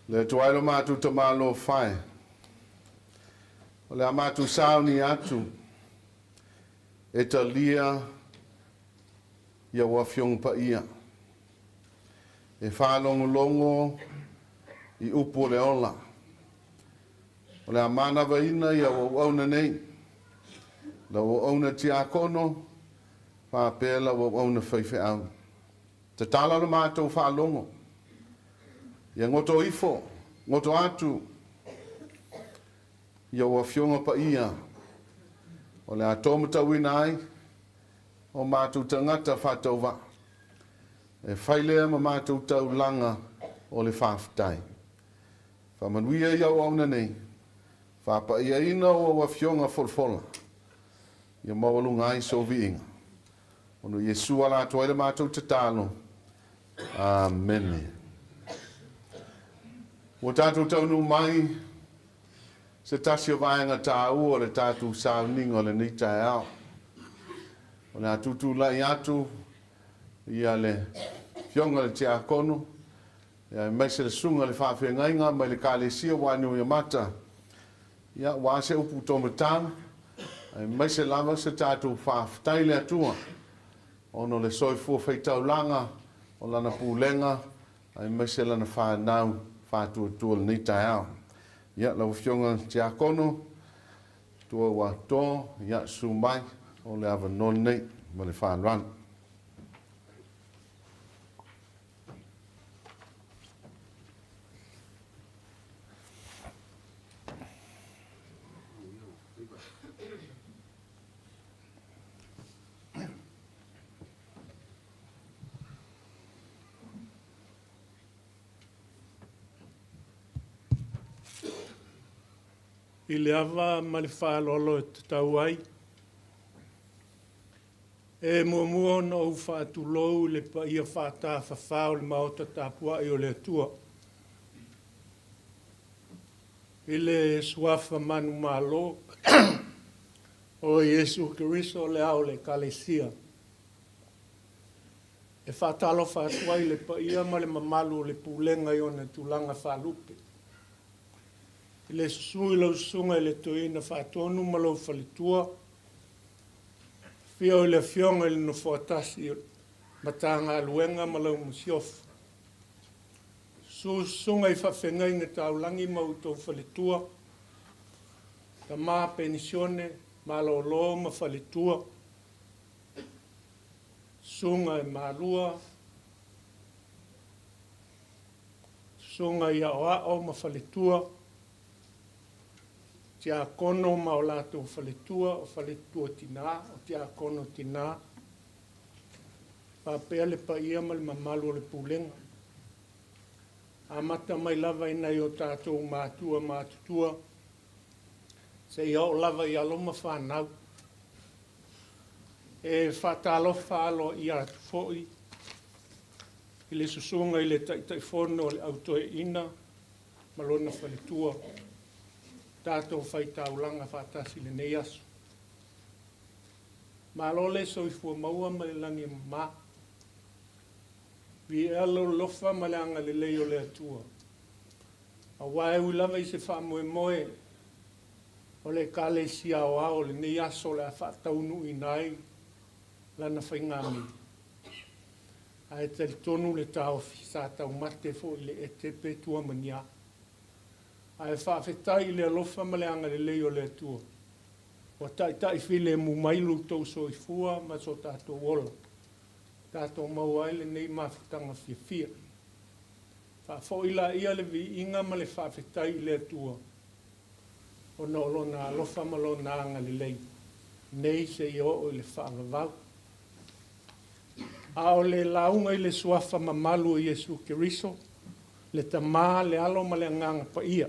Le Atua e lo matou tamalofa e, o le a matou sauni atu e talia i au Afioga Paia, e faalogologo i upu o le ola. O le a manavaina i au auauna nei, lau auauna tiakono, faapea lau auauna faifeau. Tatala lo matou faalogo, ia goto ifo, goto atu i au Afioga Paia, o le a tomatauina ai o matou tagata faatauvaa, e fai lea ma matou taulaga o le faafetai. Faamanuia i au auauna nei, faapaiaina o au Afioga folafola, ia maualuga ai sou viiga. Ona o Iesu ala atu ai le matou tatalo. Amene. Ua tatou taunuu mai se tasi o vaega taua o le tatou sauniga o lenei taeao. O le a tutulai atu ia le Afioga i le Tiakono, aemaise le Susuga i le Faafeagaiga mai le Ekalesia ua Aniuiamata, ia, ua se upu taumatau, aemaise lava se tatou faafetai i le Atua ona o le soifua faitaulaga o Lana pulega aemaise Lana fanau faatuatua i lenei taeao. Ia, lau Afioga i le Tiakono, tua ua to, ia, susu mai, o le avanoa lenei ma le faaaloalo. I le ava ma le faaaloalo e tatau ai, e muamua ona ou faatulou i le paia faatafafā o le Maota tapuai o le Atua. I le Suafa manumalo o Iesu Keriso le Ao o le Ekalesia, e faatalofa atu ai i le paia ma le mamalu o le Pulega i ona tulaga faalupe. I le susu i lau Susuga i le Toeaina Faatonu ma lou faletua, afio i le Afioga i le Nofoa Tasi o le Matagaluega ma lau Masiofo. Susu susuga i faafeagaiga taulagi ma outou faletua, tama penisione, malolo ma faletua, susuga e Malua, susuga i aoao ma faletua, tiakono ma o latou faletua, o faletua tina, o tiakono tina, faapea le paia ma le mamalu o le Pulega. Amata mai lava i nai o tatou matua matutua, seia oo lava i alo ma fanau. E faatalofa aloaia atu foi i le susuga i le Taitaifono o le Au Toeaina ma lona faletua, tatou faitaulaga faatasi i lenei aso. Malo le soifua maua ma le lagi e mama. Viia lou alofa ma le agalelei o le Atua, aua e ui lava i se faamoemoe o le Ekalesia Aoao o lenei aso o le a faataunuuina ai lana faigamea, ae talitonu le taofi sa taumate foi i le ete pe tua ma ni a. Ae faafetai i le alofa ma le agalelei o le Atua, Ua taitai filemu mai lo outou soifua ma so tatou ola, tatou maua ai lenei mafutaga fiafia. Faafoi laia le viiga ma le faafetai i le Atua ona o Lona alofa ma Lona agalelei nei seia oo i le faavavau. A o le lauga i le Suafa mamalu o Iesu Keriso, le Tama, le Alo ma le Agaga Paia,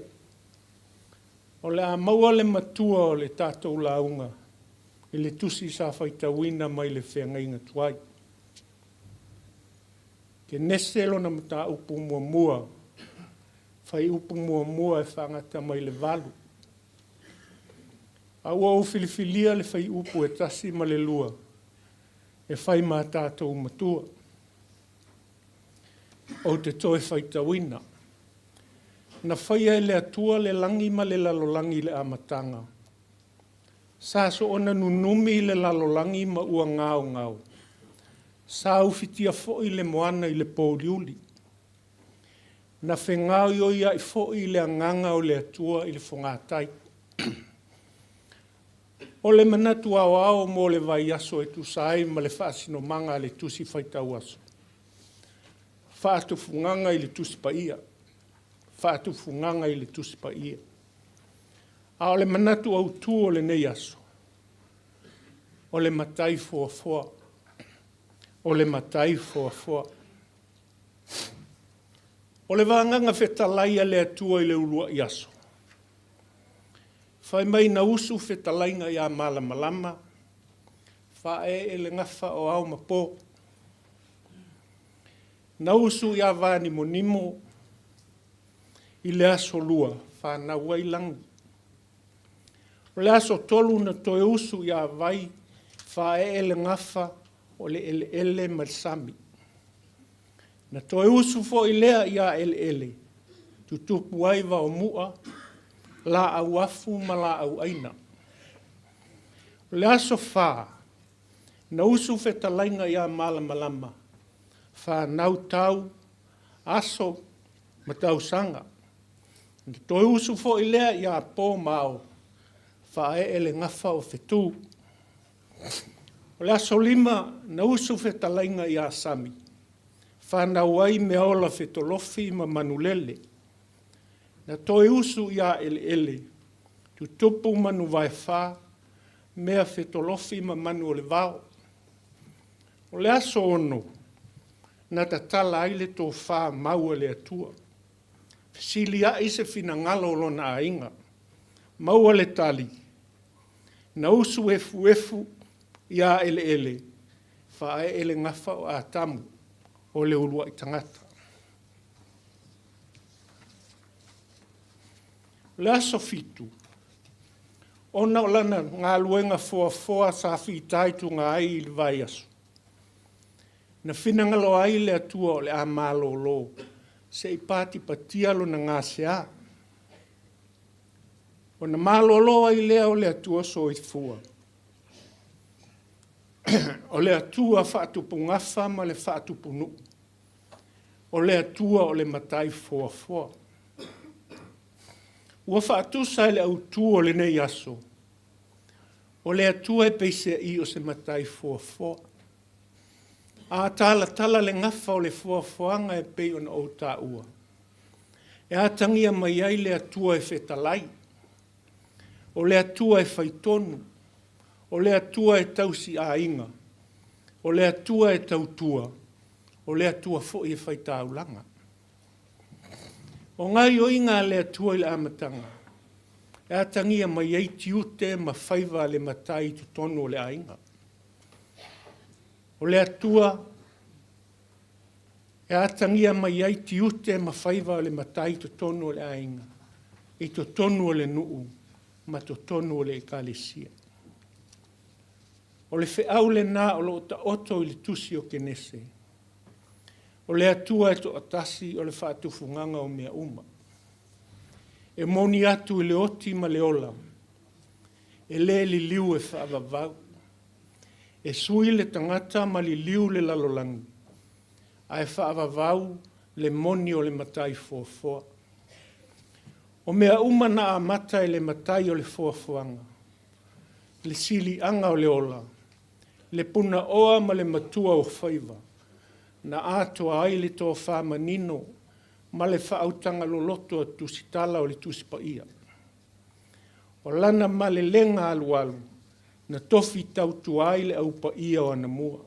O le a maua le matua o le tatou lauga i le tusi sa faitauina mai le feagaiga tuai. Kenese lona mataupu muamua, fuaiupu muamua e faagata mai le 8. A ua ou filifilia le fuaiupu e 1 ma le 2 e fai ma tatou matua. Ou te toe faitauina. Na faia e le Atua le lagi ma le lalolagi i le amataga. Sa soona nunumi le lalolagi ma ua gaogao. Sa ufitia foi le moana i le pouliuli. Na fegaoioiaʻi foi le Agaga o le Atua i le fogatai. O le manatu aoao mo le vaiaso e tusa ai ma le faasinomaga a le Tusi Faitau Aso. Faatufugaga i le Tusi Paia. Faatufugaga i le Tusi Paia. A o le manatu autū o lenei aso, o le matai foafoa. O le matai foafoa. O le vagaga fetalai a le Atua i le uluai aso. Fai mai na usu fetalaiga ia Malamalama, faaee le gafa o ao ma po. Na usu ia Vanimonimo i le aso lua, fanau ai lagi. O le aso tolu na toe usu ia Vai, faaee le gafa o le eleele ma le sami. Na toe usu foi lea ia Eleele, tutupu ai vaomua, laau afu ma laau aina. O le aso fa, na usu fetalaiga ia Malamalama, fanau tau, aso ma tausaga. Na toe usu foi lea ia Po ma Ao, faaee le gafa o fetu. O le aso lima, na usu fetalaiga ia Sami, fanau ai meaola fetolofi ma manulele. Na toe usu ia Eleele, tutupu manuvaefa, mea fetolofi ma manu o le vao. O le aso 6, na tatala ai le tofa mau a le Atua. Fesiliai se finagalo o lona aiga. Maua le tali, na usu efuefu ia Eleele, faaee le gafa o Atamu, o le uluai tagata. O le aso 7, ona o lana galuega foafoa sa fitaituga ai i le vaiaso, na finagalo ai le Atua o le a malolo se i patipatia lona gasea. Ona malolo ai lea o le Atua Soifua, o le Atua faatupugafa ma le faatupunuu, o le Atua o le Matai foafoa. Ua faatusa e le autū o lenei aso, o le Atua e peiseai o se Matai foafoa. A talatala le gafa o le foafoaga e pei ona ou taua, e atagia mai ai le Atua e fetalai, o le Atua e faitonu, o le Atua e tausi aiga, o le Atua e tautua, o le Atua foi e faitaulaga. O gaoioiga a le Atua i le amataga, e atagia mai ai tiute ma faiva a le matai i totonu o le aiga. O le Atua e atagia mai ai tiute ma faiva o le matai i totonu o le aiga, i totonu o le nuu ma totonu o le ekalesia. O le feau lena o lo o taoto i le tusi o Kenese. O le Atua e toatasi o le faatufugaga o mea uma. E moni atu i le oti ma le ola, e le liliu e faavavau. E sui le tagata ma liliu le lalolagi, ae faavavau le moni o le Matai foafoa. O mea uma na amata e le Matai o le foafoaga, le siliaga o le ola, le punaoa ma le matua o faiva, na atoa ai le tofa manino ma le faautaga loloto a Tusitala o le Tusi Paia. O lana malelega alualu na tofi tautua ai le Au Paia o anamua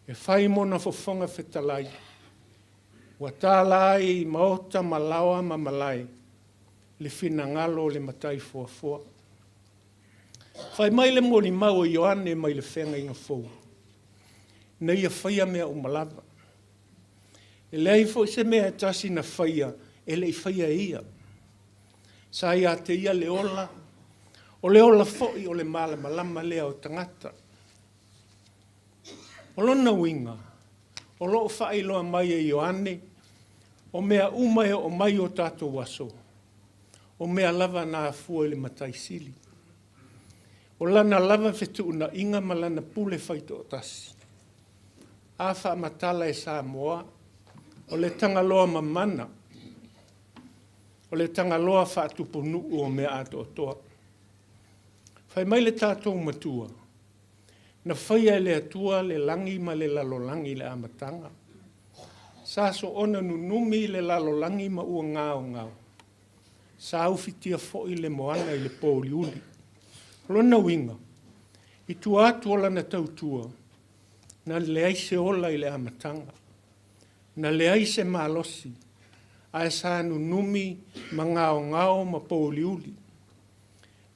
e fai mona fofoga fetalai, ua tala ai i maota ma laoa ma malae le finagalo o le Matai foafoa. Fai mai le molimau a Ioane mai le Feagaiga Fou, na ia faia mea uma lava. E leai foi se mea e tasi na faia e le i faia e ia. Sa ia te ia le ola, o le ola foi o le malamalama lea o tagata. O lona uiga, o O lo o faailoa mai e Ioane, o mea uma e oo mai i o tatou aso, o mea lava na afua i le Matai Sili. O lana lava fetuunaiga ma lana pule faitoatasi. A faamatala e Samoa, o le Tagaloa mamana, o le Tagaloa faatupunuu o mea atoatoa. Fai mai le tatou Matua, Na faia e le Atua le lagi ma le lalolagi i le amataga. Sa soona nunumi le lalolagi ma ua gaogao. Sa ufitia foi le moana i le pouliuli. O lona uiga, i tua atu o lana tautua, na leai se ola i le amataga. Na leai se malosi, ae sa nunumi ma gaogao ma pouliuli.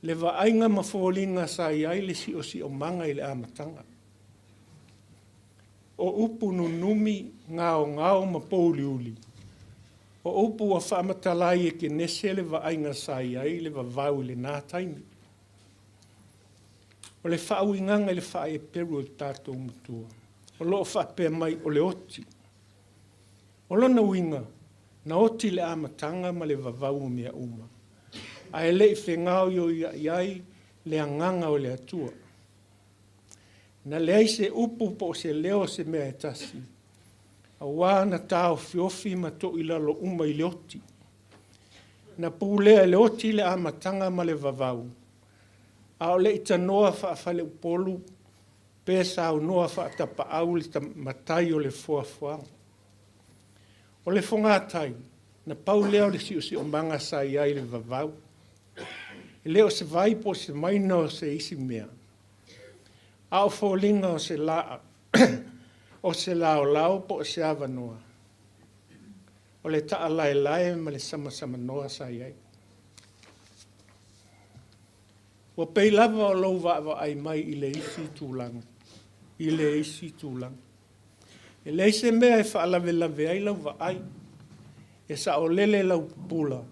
Le vaaiga ma foliga sa i ai le siosiomaga i le amataga. O upu nunumi, gaogao ma pouliuli, o upu ua faamatala ai e Kenese le vaaiga sa i ai le vavau i lena taimi. O le faauigaga i le faa-Eperu o le tatou Matua, o lo o faapea mai o le oti. O lona uiga, na oti le amataga ma le vavau o mea uma, ae le i fegaoioiaʻi ai le Agaga o le Atua. Na leai se upu po o se leo o se mea e tasi, auā na taofiofi ma toilalo uma i le oti. Na pulea e le oti le amataga ma le vavau, a o le i tanoa faafaleupolu pe saunoa faatapaau le matai o le foafoaga. O le fogatai, na pau lea o le siosiomaga sa i ai i le vavau. E le o se vai po o se maina o se isi mea, a o foliga o se laa, o se laolao po o se avanoa, o le taalaelae ma le samasamanoa sa i ai. Ua pei lava o lou vaavaai mai i le isi tulaga, i le isi tulaga. E leai se mea e faalavelave ai lau vaai. E saolele lau pupula,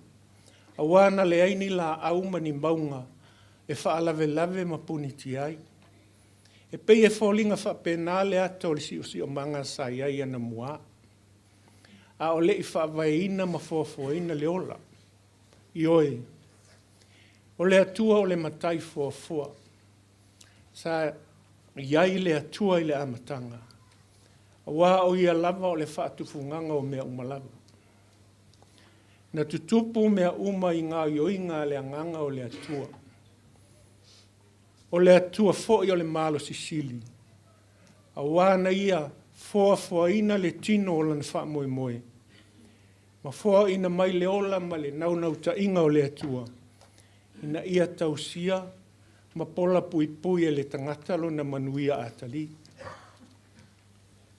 auā na leai ni laau ma ni mauga e faalavelave ma punitia ai. E pei e foliga faapena le ata o le siosiomaga sa i ai anamua, a o le i faavaeina ma foafoaina le ola. Ioe, o le Atua o le Matai foafoa. Sa i ai le Atua i le amataga, auā o Ia lava o le faatufugaga o mea uma lava. Na tutupu mea uma i gaoioiga a le Agaga o le Atua. O le Atua foi o le malosi sili, auā na Ia foafoaina le tino o Lana faamoemoe, ma foaina mai le ola ma le naunautaiga o le Atua, ina ia tausia ma polapuipui e le tagata lona manuia atalii.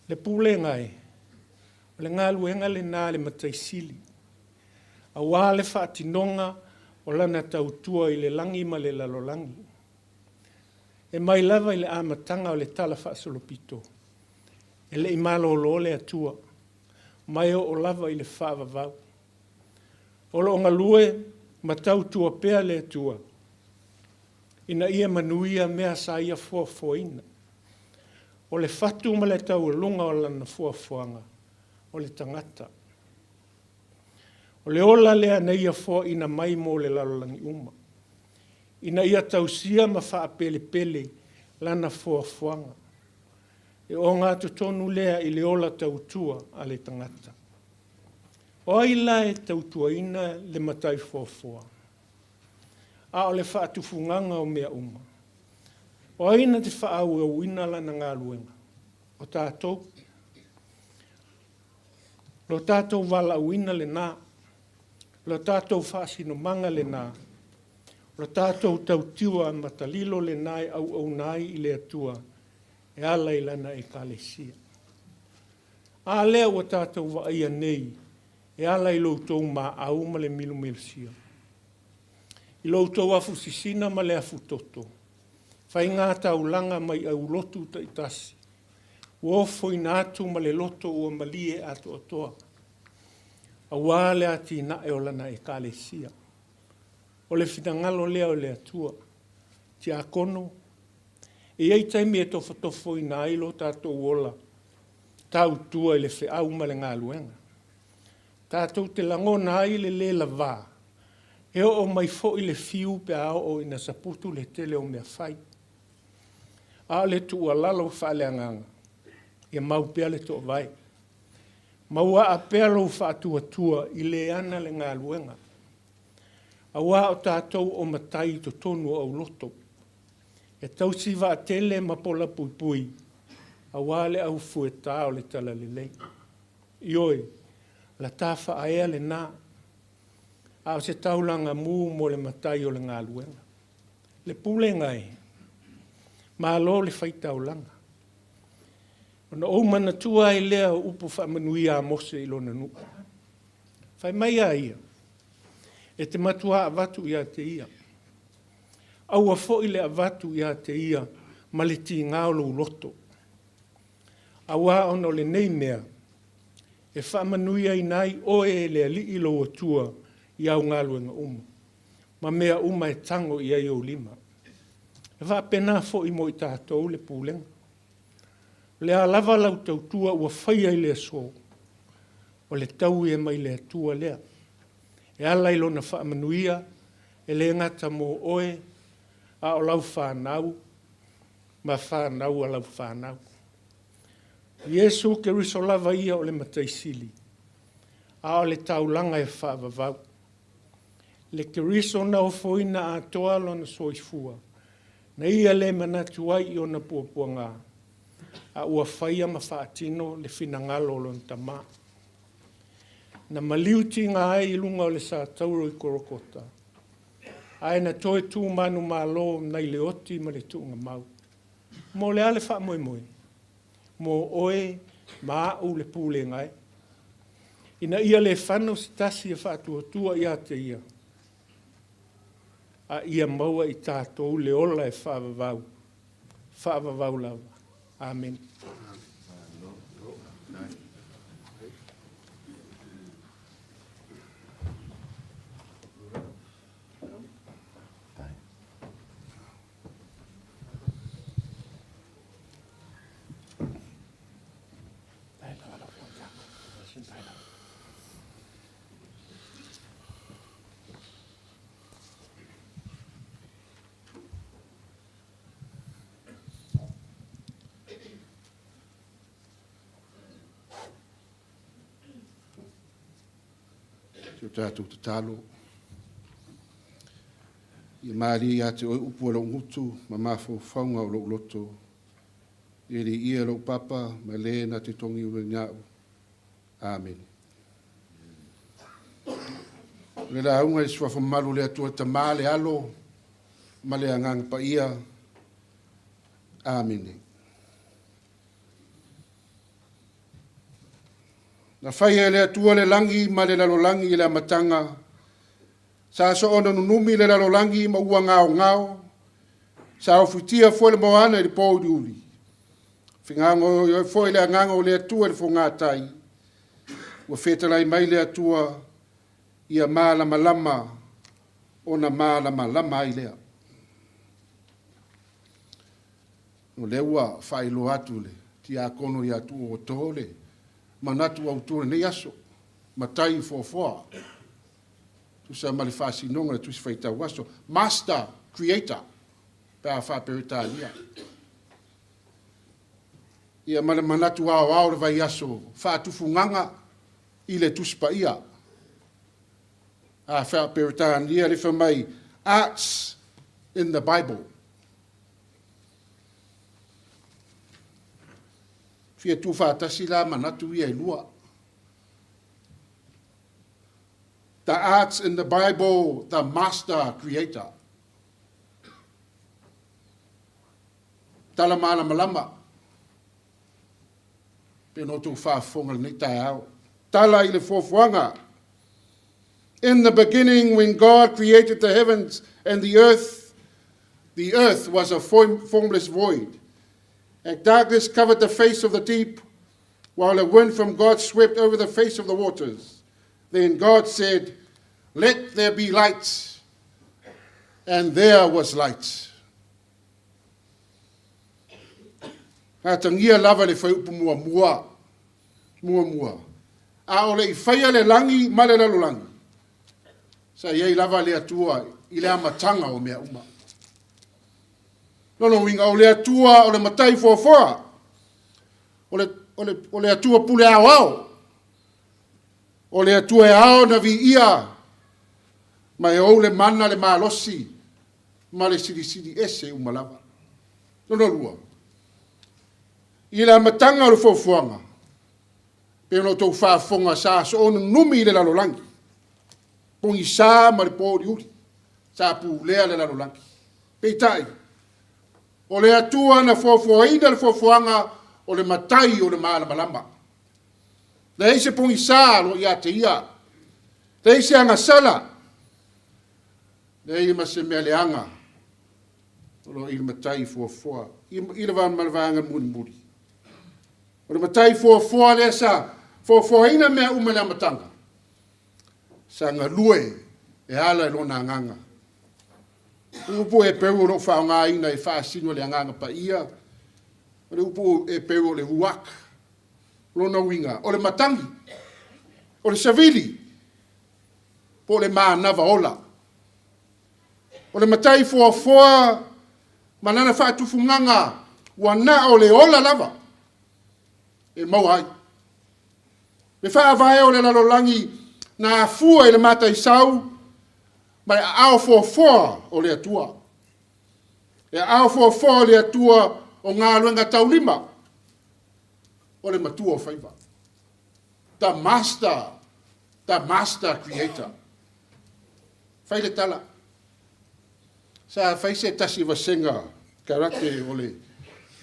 Le pulega e, o le galuega lena a le Matai Sili, auā le faatinoga o lana tautua i le lagi ma le lalolagi. E mai lava i le amataga o le Tala Faasolopito, e le i malolo le Atua, ma e oo lava i le faavavau. O lo o galue ma tautua pea le Atua ina ia manuia mea sa ia foafoaina. O le fatu ma le taualuga o lana foafoaga, o le tagata. O le ola lea na ia foaina mai mo le lalolagi uma, ina ia tausia ma faapelepele lana foafoaga. E ogatotonu lea i le ola tautua a le tagata. O ai la e tautuaina le matai foafoa? A o le faatufugaga o mea uma. O ai na te faaauauina lana galuega? O tatou. Lo tatou valaauina lena, lo tatou faasinomaga lena, lo tatou tautiua matalilo lena e auauna ai i le Atua e ala i Lana Ekalesia. A lea ua tatou vaaia nei e ala i lo outou maau ma le milomilosia, i lo outou afusisina ma le afutoto, faiga taulaga mai aulotu taitasi, ua ofoina atu ma le loto ua malie atoatoa, auā le atinae o Lana Ekalesia. O le finagalo lea o le Atua. Tiakono, e i ai taimi e tofotofoina ai lo tatou ola. Tautua i le feau ma le galuega. Tatou te lagona ai le lē lavā, e oo mai foi le fiu pe a oo ina saputu le tele o mea fai. A o le tuualalo faaleagaga, ia mau pea le toovae. Mauaa pea lou faatuatua i le ana le galuega, auā o tatou o matai i totonu o auloto, e tausi vaatele ma polapuipui auā le aufuetā o le Talalelei. Ioe, la ta faaea lenā, a o se taulaga mu mo le matai o le galuega. Le pulega e, malo le fai taulaga. Ona ou manatua ai lea o upu faamanuia a Mose i lona nuu. Fai mai a ia, E te matuā avatu ia te ia. Aua foi le avatu ia te ia ma le tiga o lou loto. Auā ona o lenei mea, e faamanuiaina ai oe e le Alii lou Atua i au galuega uma, ma mea uma e tago i ai ou lima. E faapena foi mo i tatou le pulega. O le a lava lau tautua ua faia i le aso, o le taui e mai le Atua lea, e ala i Lona faamanuia, e le gata mo oe, a o lau fanau ma fanau a lau fanau. O Iesu Keriso lava ia o le Matai Sili, a o le taulaga e faavavau. Le Keriso na ofoina atoa lona soifua, na ia le manatu ai i ona puapuaga, a ua faia ma faatino le finagalo o lona Tama. Na maliu tiga ai i luga o le satauro i Kolokota, ae na toe tu manumalo nai le oti ma le tuugamau. Mo le a le faamoemoe? Mo oe ma a'u le pulega e. Ina ia le fano se tasi e faatuatua ia te ia, a ia maua i tatou le ola e faavavau, faavavau lava. Amene. Si o tatou tatalo. Ia malie ia te oe upu a lou gutu ma mafaufauga o lou loto. E le ia lou papa ma le na te togiulaina a'u. Amene. O le lauga i le suafa mamalu o le Atua Tama, le Alo ma le Agaga Paia. Amene. Na faia e le Atua le lagi ma le lalolagi i le amataga. Sa soona nunumi le lalolagi ma ua gaogao. Sa ofitia foi le moana i le pōuliuli. Finagoi foi le agaga o le Atua i le fogatai. Ua fetalai mai le Atua ia malamalama ona malamalama ai lea. O lea ua faailoa atu le tiakono ia Tuuoto le manatu autu o lenei aso, matai foafoa, tusa ma le faasinoga o le Tusi Faitau Aso, Master Creator, pe a faa-Peretania. Ia ma le manatu aoao o le vaiaso, faatufugaga i le Tusi Paia. A faa-Peretania le fai mai, Arts in the Bible. Fia tuufaatasi la manatu ia e lua. The Arts in the Bible, the Master Creator. Tala malamalama. Pe no outou faafofoga lenei taeao. Tala i le foafoaga. In the beginning, when God created the heavens and the earth, the earth was a formless void. And darkness covered the face of the deep, while a wind from God swept over the face of the waters. Then God said, Let there be light. And there was light. Atagia lava le fuaiupu muamua. Muamua, a o le i faia le lagi ma le lalolagi, sa i ai lava le Atua i le amataga o mea uma. Lona uiga, o le Atua o le Matai foafoa, o le, o le, o le Atua pule aoao, o le Atua e ao na viia, ma e ou le mana, le malosi, ma le silisili ese uma lava. Lona lua, i le amataga o le fuafuaga, pei ona outou faafofoga sa soona numi i le lalolagi, pogisa ma le pōuliuli, sa pulea le lalolagi. Peitai, o le Atua na fuafuaina le fuafuaga o le Matai o le malamalama. Leai se pogisa o lo o ia te ia, leai se agasala, leai ma se mea leaga o lo o i le Matai fuafua i le va ma le vaega mulimuli. O le Matai fuafua lea sa fuafuaina mea uma i le amataga, sa galue e ala i lona agaga. O le upu Heperu o lo o faaaogaina e faasino le agaga paia, o le upu Heperu o le ruach. Lona uiga, o le matagi, o le savili, po o le manava ola. O le matai foafoa ma lana faatufugaga ua na o le ola lava e maua ai. Le faavae o le lalolagi na afua i le mataisau ma le aao foafoa o le Atua. Le aao foafoa o le Atua o galuega taulima o le matua o faiva. The master, the master creator. Fai le tala. Sa fai se tasi vasega karate o le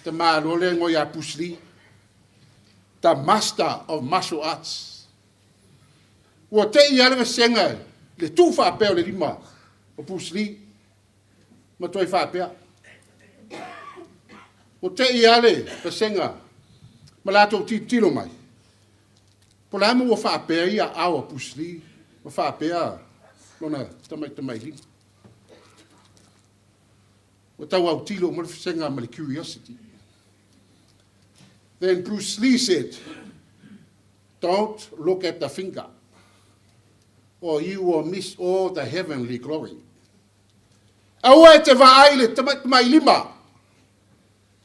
tamaloa lea igoa ia Bruce Lee. The master of martial arts. Ua te i lava le vasega le tuu faapea o le lima o Bruce Lee ma toe faapea. Ua te i lava le vasega ma latou tilotilo mai. Po o le a mea ua faapea ai aao a Bruce Lee ma faapea lona tamatamailima. Ua tau autilo uma le vasega ma le curiosity. Then Bruce Lee said, don't look at the finger, or you will miss all the heavenly glory. Aua e te vaai i le tamatamailima,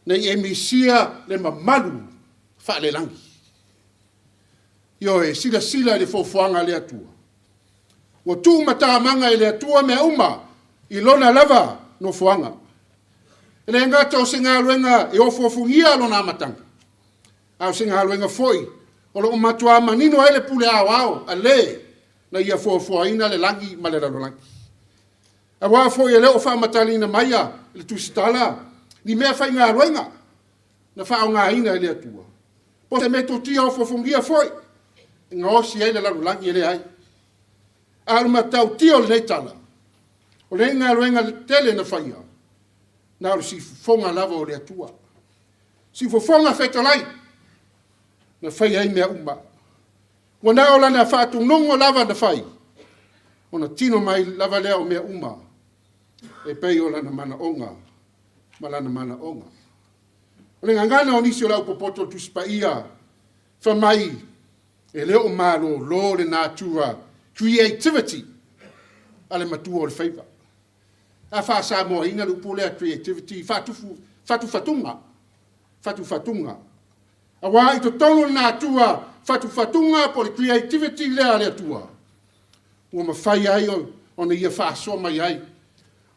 nei e misia le mamalu faalelangi. Ioe, silasila i le foafoaga a le Atua. Ua tuumatamaga e le Atua mea uma i lona lava nofoaga. E le gata o se galuega e ofuofugia lona amataga, a o se galuega foi o lo o matuā manino ai le pule aoao a le na ia foafoaina le lagi ma le lalolagi. Aua foi e le o faamatalaina mai a le Tusitala ni mea faigaluega na faaaogaina e le Atua, po o se metotia ofuofugia foi e gaosi ai le lalolagi e leai. A o le matautia o lenei tala, o lenei galuega tele na faia, na o le siufofoga lava o le Atua. Siufofoga fetalai, na faia ai mea uma. Ua na o lana faatunuga lava na fai, ona tino mai lava lea o mea uma, e pei o lana manaoga ma lana manaoga. O le gagana o nisi o le aupopoto o le Tusi Paia, fai mai, e le o malolo le natura creativity a le matua o le faiva. A faa-Samoaina le upu lea creativity, faatufu, fatufatuga, fatufatuga. Aua i totonu o le natura fatufatuga po o le creativity lea a le Atua, ua mafai ai ona ia faasoa mai ai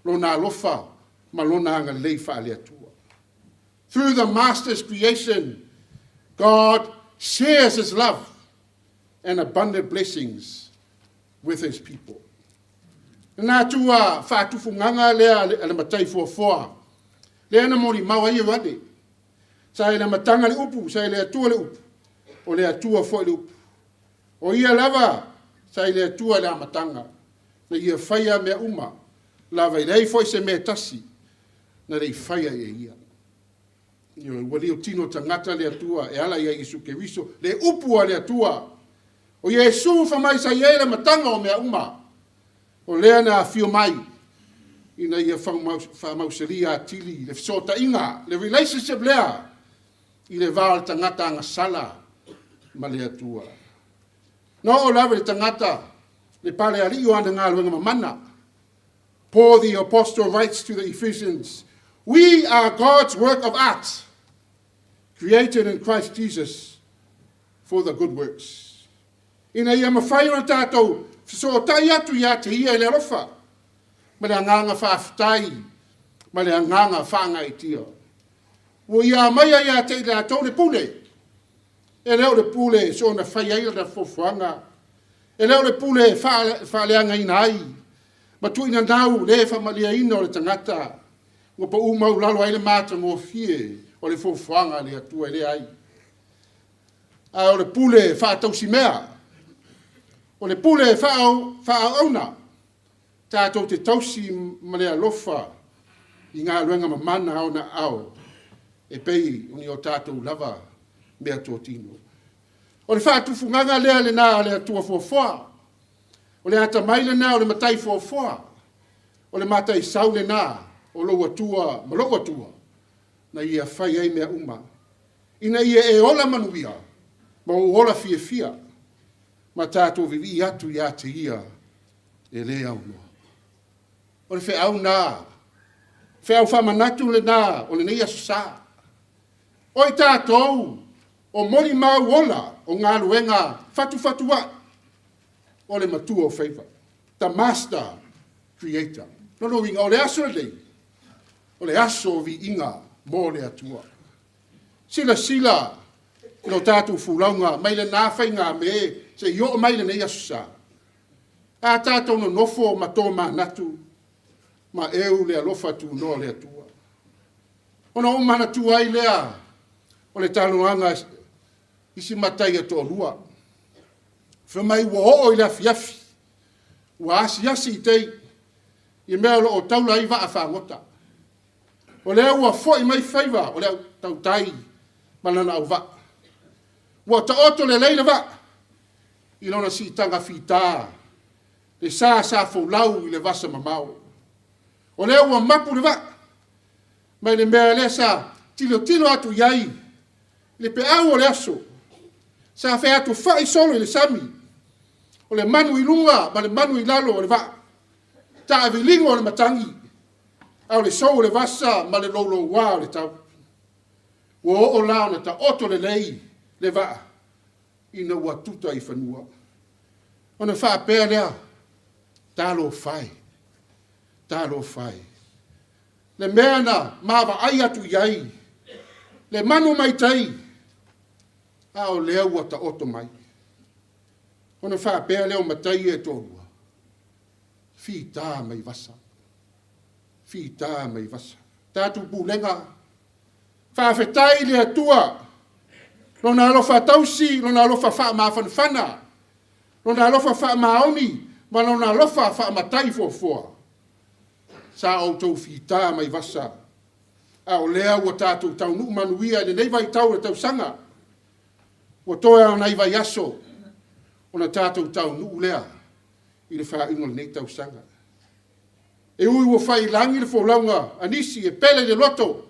lona alofa ma lona agalelei faale-Atua. Through the Master's creation, God shares His love and abundant blessings with His people. Lena atu a faatufugaga lea a le matai foafoa, lea na molimau ai Ioane. Sa i le amataga le upu, sa i le Atua le upu, o le Atua foi le upu. O ia lava sa i le Atua i le amataga, na ia faia mea uma, lava e leai foi se mea e tasi na le i faia e ia. Ioe, ua liotino tagata le Atua e ala ia Iesu Keriso, le upu a le Atua. O Iesu fai mai sa i ai le amataga o mea uma, o lea na afio mai ina ia faamausalia atili le fesootaiga, le relationship lea i le va o le tagata agasala ma le Atua. Na oo lava i le tagata le palealii o ana galuega mamana. Paul the Apostle writes to the Ephesians, We are God's work of art, created in Christ Jesus for the good works. Ina ia mafai ona tātou fesootai atu ia te ia i le alofa, ma le agaga faafetai, ma le agaga faagaeetia. Ua ia aumaia ia te i latou le pule, e le o le pule soona fai ai lana foafoaga, e le o le pule e faaleagaina ai ma tuuina nau le faamalieina o le tagata ua pau maualalo ai le matagofie o le foafoaga a le Atua e leai. A o le pule e faatausimea, o le pule e faaauauna, tatou te tausi ma le alofa i galuega mamana a ona aao e pei o ni o tatou lava meatotino. O le faatufugaga lea lena a le Atua foafoa. O le atamai lena o le matai foafoa. O le mataisau lena o lou Atua ma lou Atua na ia fai ai mea uma, ina ia e ola manuia ma ou ola fiafia ma tatou vivii atu ia te ia e le aunoa. O le feau na, feau faamanatu lena o lenei Aso Sa. O i tatou o molimau ola o galuega fatufatuai o le matua o faiva, the master creator. Lona uiga o le aso lenei, o le aso o viiga mo le Atua. Silasila i lo tatou fulauga mai lena faigame seia oo mai lenei Aso Sa. A tatou nonofo ma tomanatu ma eu le alofa tunoa o le Atua. Ona ou manatua ai lea o le talanoaga i si matai e toalua. Fai mai ua oo i le afiafi, ua asiasi i tai i mea o lo o taula ai vaa fagota. O lea ua foi mai faiva o le au tautai ma lana auvaa. Ua taoto lelei le vaa i lona siitaga fita, le sa sa folau i le vasa mamao. O lea ua mapu le vaa mai le mea lea sa tilotilo atu i ai le peau o le aso, sa featofai solo i le sami, o le manu i luga ma le manu i lalo o le vaa, taaviligo o le matagi, a o le sou o le vasa ma le louloua o le tau. Ua oo la ona taoto lelei le vaa ina ua tuta i fanua. Ona faapea lea, talofa e, talofa e. Le mea na maavaai atu i ai, le manu mai tai, a o lea ua taoto mai. Ona faapea lea o matai ia e toalua, fita mai vasa, fita mai vasa. Tatou pulega, faafetai i le Atua, Lona alofa tausi, Lona alofa faamafanafana, Lona alofa faamaoni, ma Lona alofa faamatai foafoa. Sa outou fita mai vasa, a o lea ua tatou taunuu manuia i lenei vaitau o le tausaga. Ua toe lava o nai vaiaso ona tatou taunuu lea i le faaiuga o lenei tausaga. E ui ua faiilagi le folauga a nisi e pele i le loto,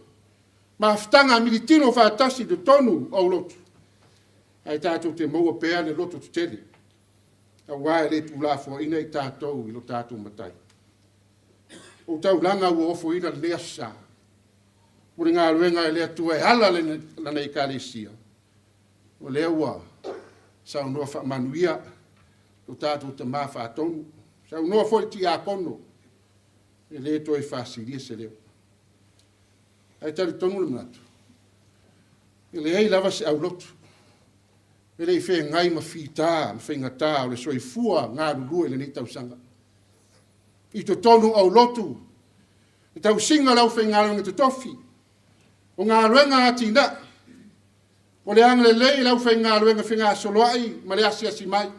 mafutaga a militino faatasi i totonu o aulotu, ae tatou te maua pea le loto tetele, aua e le tuulafoaiina i tatou i lo tatou Matai. O taulaga ua ofoina lenei Aso Sa, mo le galuega e le Atua e ala lana Ekalesia, o lea ua saunoa faamanuia lo tatou tama faatonu, saunoa foi le tiakono, e le toe faasilia se leo. Ae talitonu le manatu, e leai lava se aulotu, e le i feagai ma fita ma faigata o le soifua galulue i lenei tausaga. I totonu o aulotu, le tausiga o le aufaigaluega totofi, o galuega atinae, o le agalelei i le aufaigaluega fegasoloai ma le asiasi mai,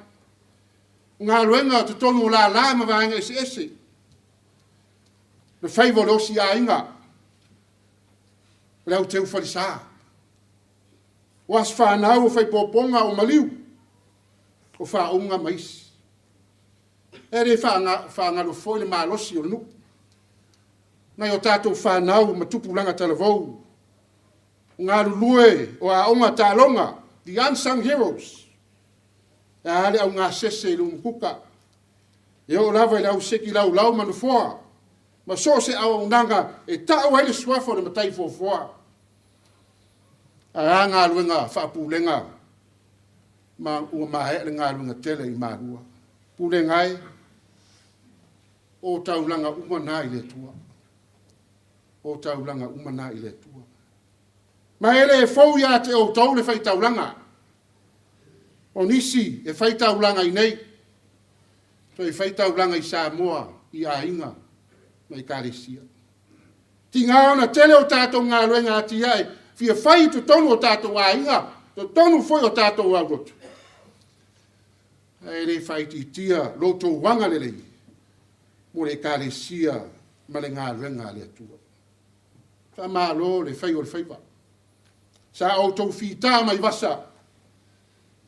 o galuega o totonu o lala ma vaega eseese, le faiva o le osiaiga, o le auteu falesa, o aso fanau, o faaipopoga, o maliu, o faauuga ma isi. E le faagalo foi le malosi o le nuu, nai o tatou fanau ma tupulaga talavou, o galulue o aoga taaloga. The unsung heroes. E a le augasese i le umukuka. E oo lava i le au seki laulau ma nofoa, ma so o se auaunaga e tau ai le suafa o le matai foafoa. Ae a galuega faapulega ma ua maea le galuega tele i Malua. Pulega e, o taulaga uma na i le Atua. O taulaga uma na i le Atua. Ma e le fou ia te outou le faitaulaga. O nisi e fai taulaga i nei, toe fai taulaga i Samoa, i aiga ma ekalesia. Tiga ona tele o tatou galuega atiae fia fai i totonu o tatou aiga, totonu foi o tatou aulotu. Ae le faaitiitia lo outou agalelei mo le ekalesia ma le galuega a le Atua. Faamalo le fai o le faiva. Sa outou fita mai vasa.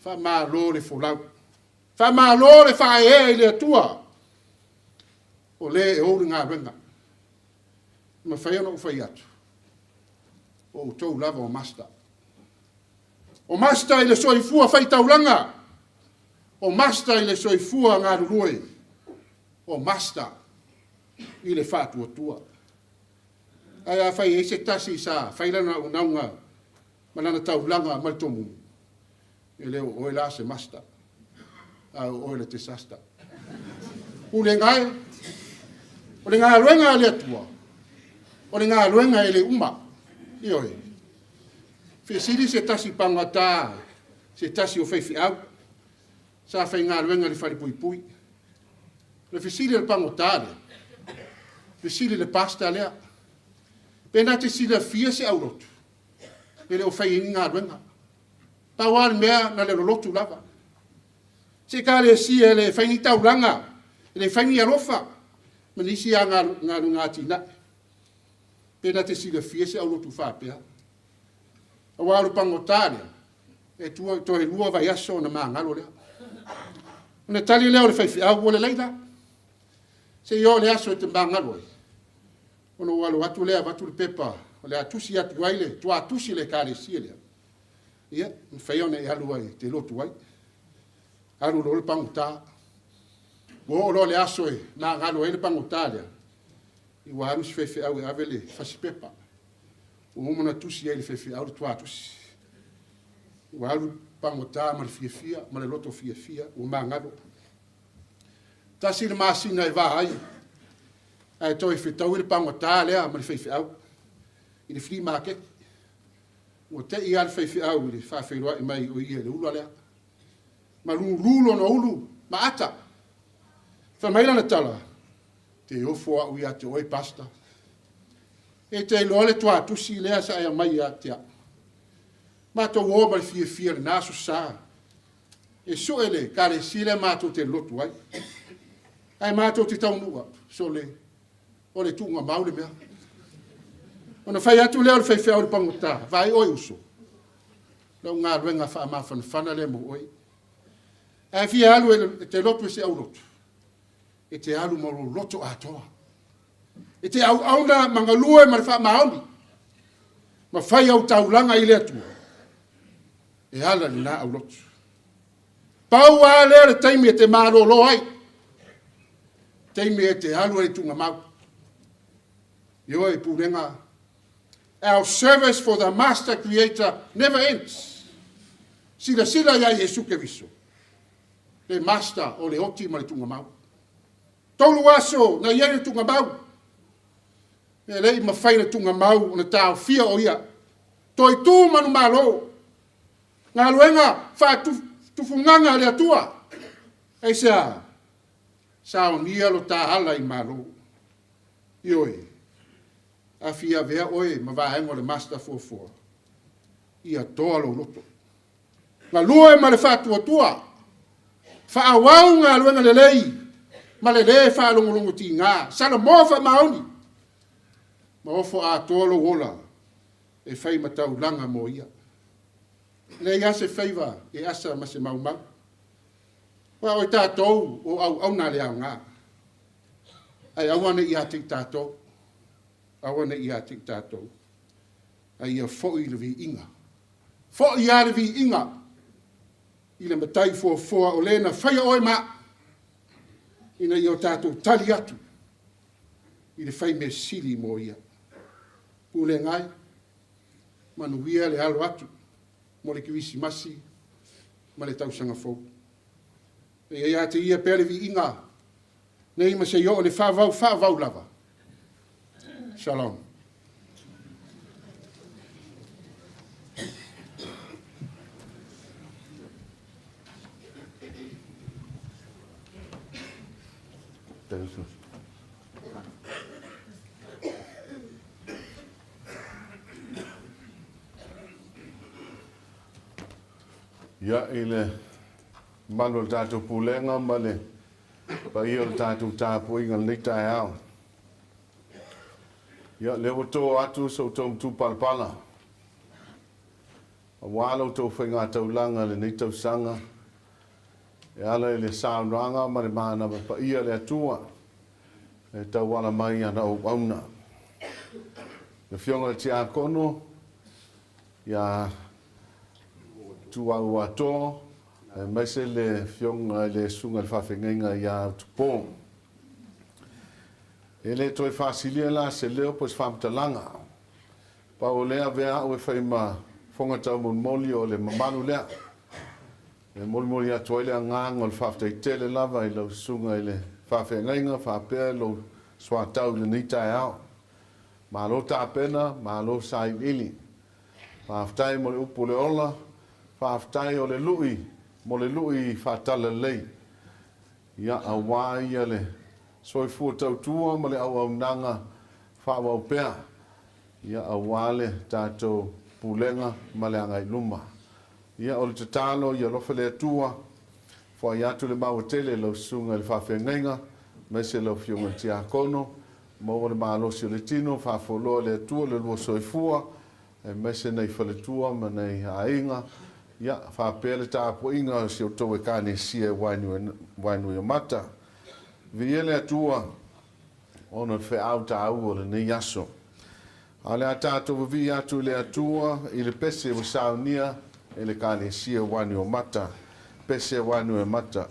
Faamalo le folau. Faamalo le faaeaea i le Atua. O le e ou le galuega. E mafai ona ou fai atu, o outou lava o master. O master i le soifua faitaulaga. O master i le soifua galulue. O master i le faatuatua. Ae afai e i ai se tasi sa fai lana auaunaga ma lana taulaga ma le tomumu, e le o oe la se master, a o oe le disaster. Pulega e, o le galuega a le Atua, o le galuega e le uma. Ioe. Fesili se tasi pagata, se tasi o faifeau, sa faigaluega i le falepuipui. O le fesili a le pagota lea, fesili i le pastor lea, pe na te silafia se aulotu e le o fai ai ni galuega. Pau lava le mea, na le lolotu lava. Se ekalesia e le fai ni taulaga, e le fai ni alofa, ma nisi lava galuega atinae. Pe na te silafia se aulotu faapea. Aua o le pagota lea, e tua, toe lua vaiaso ona magalo lea. Ona tali lea o le faifeau, ua lelei la. Se i oo le aso e te magalo ai, ona ou alo atu lea avatu le pepa o le a tusi atu ai le tuatusi le ekalesia lea. Ia, mafai ona e alu ai e te lotu ai. Alu loa le pagota. Ua oo loa le aso e magalo ai le pagota lea, ua alu si faifeau e ave le fasipepa. Ua uma ona tusi ai le faifeau le tuatusi. Ua alu pagota ma le fiafia, ma le loto fiafia, ua magalo. Tasi le masina e va ai, ae toe fetaui le pagota lea ma le faifeau i le flea market. Ua tei lava le faifeau i le faafeiloai mai o ia i le ula lea. Ma lulu lona ulu ma ata. Fai mai lana tala, te ofo au ia te oe, Pastor. E te iloa le tuatusi lea sa e aumai ia te au. Matou o ma le fiafia lena aso sa. E sue le ekalesia lea matou te lotu ai. Ae matou te taunuu atu, sole, o le tuugamau le mea. Ona fai atu lea o le faifeau i le pagota, vaai oe uso, lau galuega faamafanafana lea mo oe. Ae fia alu e te lotu e se aulotu, e te alu ma lou loto atoa. E te auauna ma galue ma le faamaoni, ma fai au taulaga i le Atua, e ala lena aulotu. Pau lava lea le taimi e te malolo ai, taimi e te alu ai i tuugamau. Ioe, pulega, our service for the Master Creator never ends. Silasila ia Iesu Keriso, le Master o le oti ma le tuugamau. Tolu aso na i ai le tuugamau. E le i mafai le tuugamau ona taofia o ia. Toe tu manumalo. Galuega faatufugaga a le Atua. Aisea? Saonia lo ta ala i Malo. Ioe, a fia avea oe ma vaega o le Master fuafua, ia toa lou loto. Galue ma le faatuatua. Faaauau galuega lelei ma le lē faalogologo tiga. Salamo faamaoni ma ofo atoa lou ola e fai ma taulaga mo ia. E leai lava se faiva e asa ma se maumau. Aua o i tatou o auauna a le aoga. Ae aua ne i ia te i tatou, aua ne i ia te i tatou, a ia foi le viiga. Foi lava le viiga. i le Matai Foafoa o le na faia oe ma a'u ina ia o tatou tali atu i le fai mea sili mo ia. Pulega e, manuia le alo atu mo le Kerisimasi ma le tausaga fou. E ia ia te ia pea le viiga nei ma seia oo i le faavavau faavavau lava. Shalom. Ia, i le mamalu o le tatou Pulega ma le paia o le tatou tapuaiga i lenei taeao. Ia, o lea ua to atu so outou matupalapala aua la outou faigataulaga i lenei tausaga e ala i le saunoaga ma le manava paia a le Atua e tauala mai i ana auauna. Le Afioga i le Tiakono, ia Tuau Atoa, aemaise le Afioga i le Susuga i le Faafeagaiga ia Utupo. E le toe faasilia la se leo po o se faamatalaga. Pau o lea avea au e fai ma fofoga taumolimoli o le mamalu lea. E molimoli atu ai le agaga o le faafetai tele lava i lau Susuga i le Faafeagaiga faapea lou soatau i lenei taeao. Malo tapena, malo sailiili. Faafetai mo le upu o le ola, faafetai o le lui mo le lui faatalalelei. Ia, aua ia le soifua tautua ma le auaunaga faaauau pea, ia, aua le tatou pulega ma le agai i luma. Ia, o le tatalo, ia alofa le Atua, foai atu le maua tele i lau susuga i le faafeagaiga, aemaise lau Afioga i le Tiakono, maua le malosi o le tino, faafoloa e le Atua le lua soifua, aemaise nai faletua ma nai aiga, ia, faapea le tapuaiga o si outou Ekalesia i Waenuiomata. Viia le Atua ona o le feau taua o lenei aso. A o le a tatou vavii atu i le Atua i le pese ua saunia e le Ekalesia Waenuiomata. Pese Waenuiomata.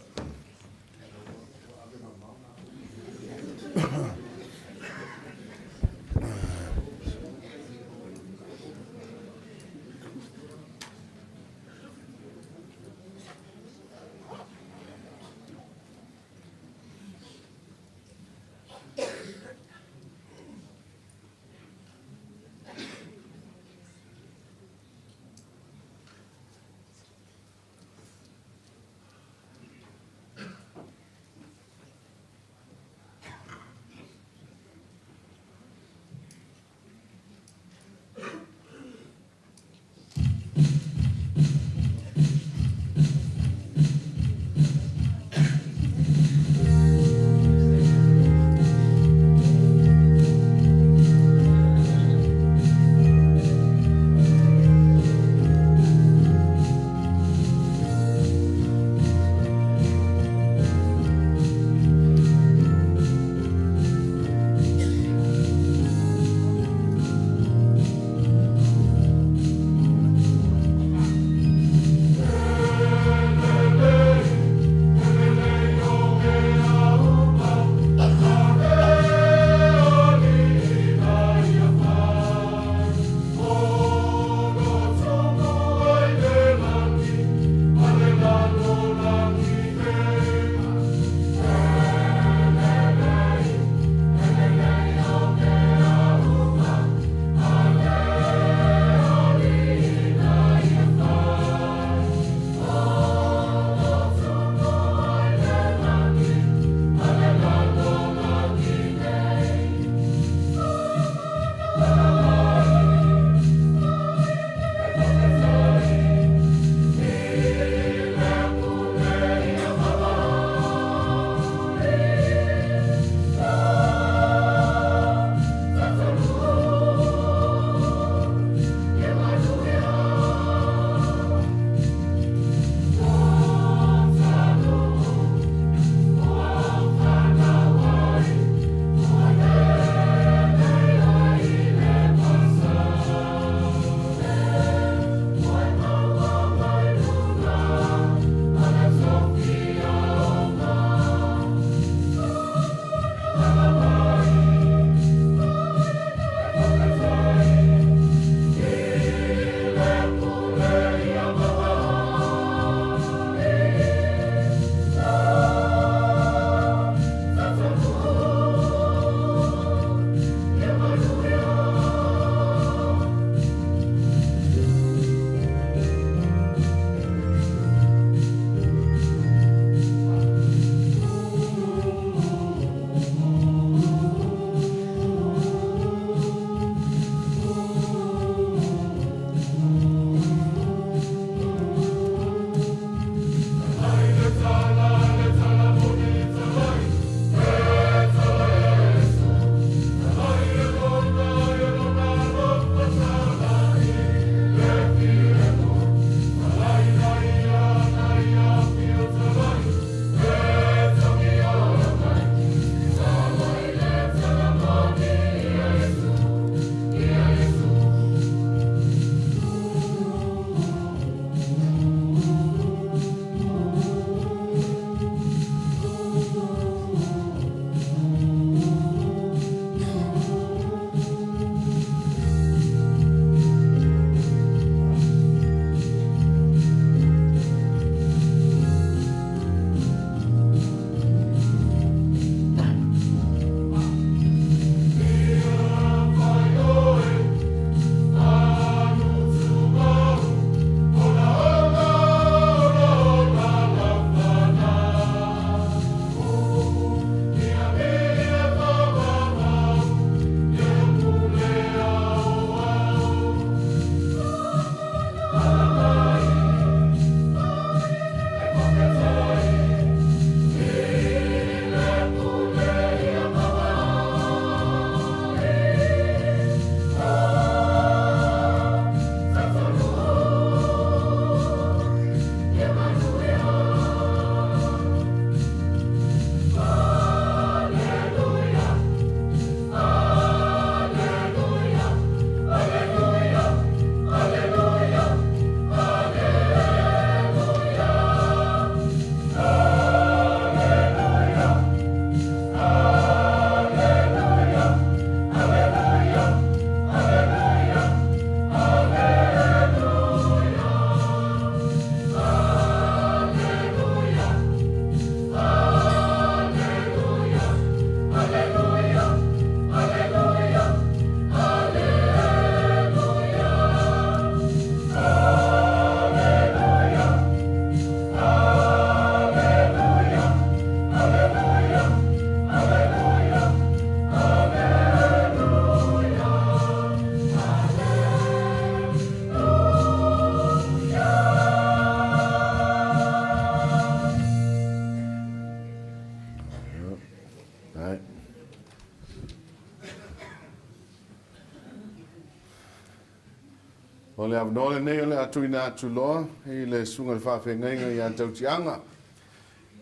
O le avanoa lenei o le a tuuina atu loa i le Susuga i le Faafeagaiga ia Tautiaga.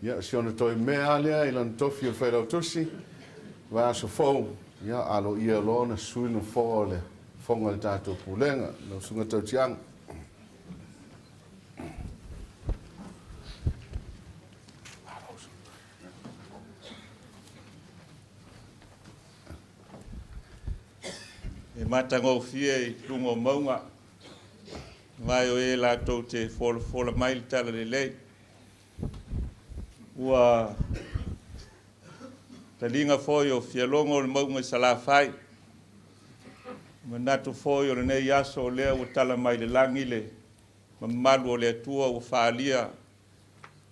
Ia, si ona toe mea lava lea i lana tofi o le Failautusi, vaiaso fou, ia, aloaia loa ona sui le nofoa o le Fofoga o le tatou Pulega. Lau Susuga Tautiaga. E matagofie i luga o mauga, vae o e latou te folafola mai le talalelei. Ua taliga foi o fialogo o le mauga i Salafai. Manatu foi o lenei aso o lea ua tala mai le lagi le mamalu o le Atua ua faaalia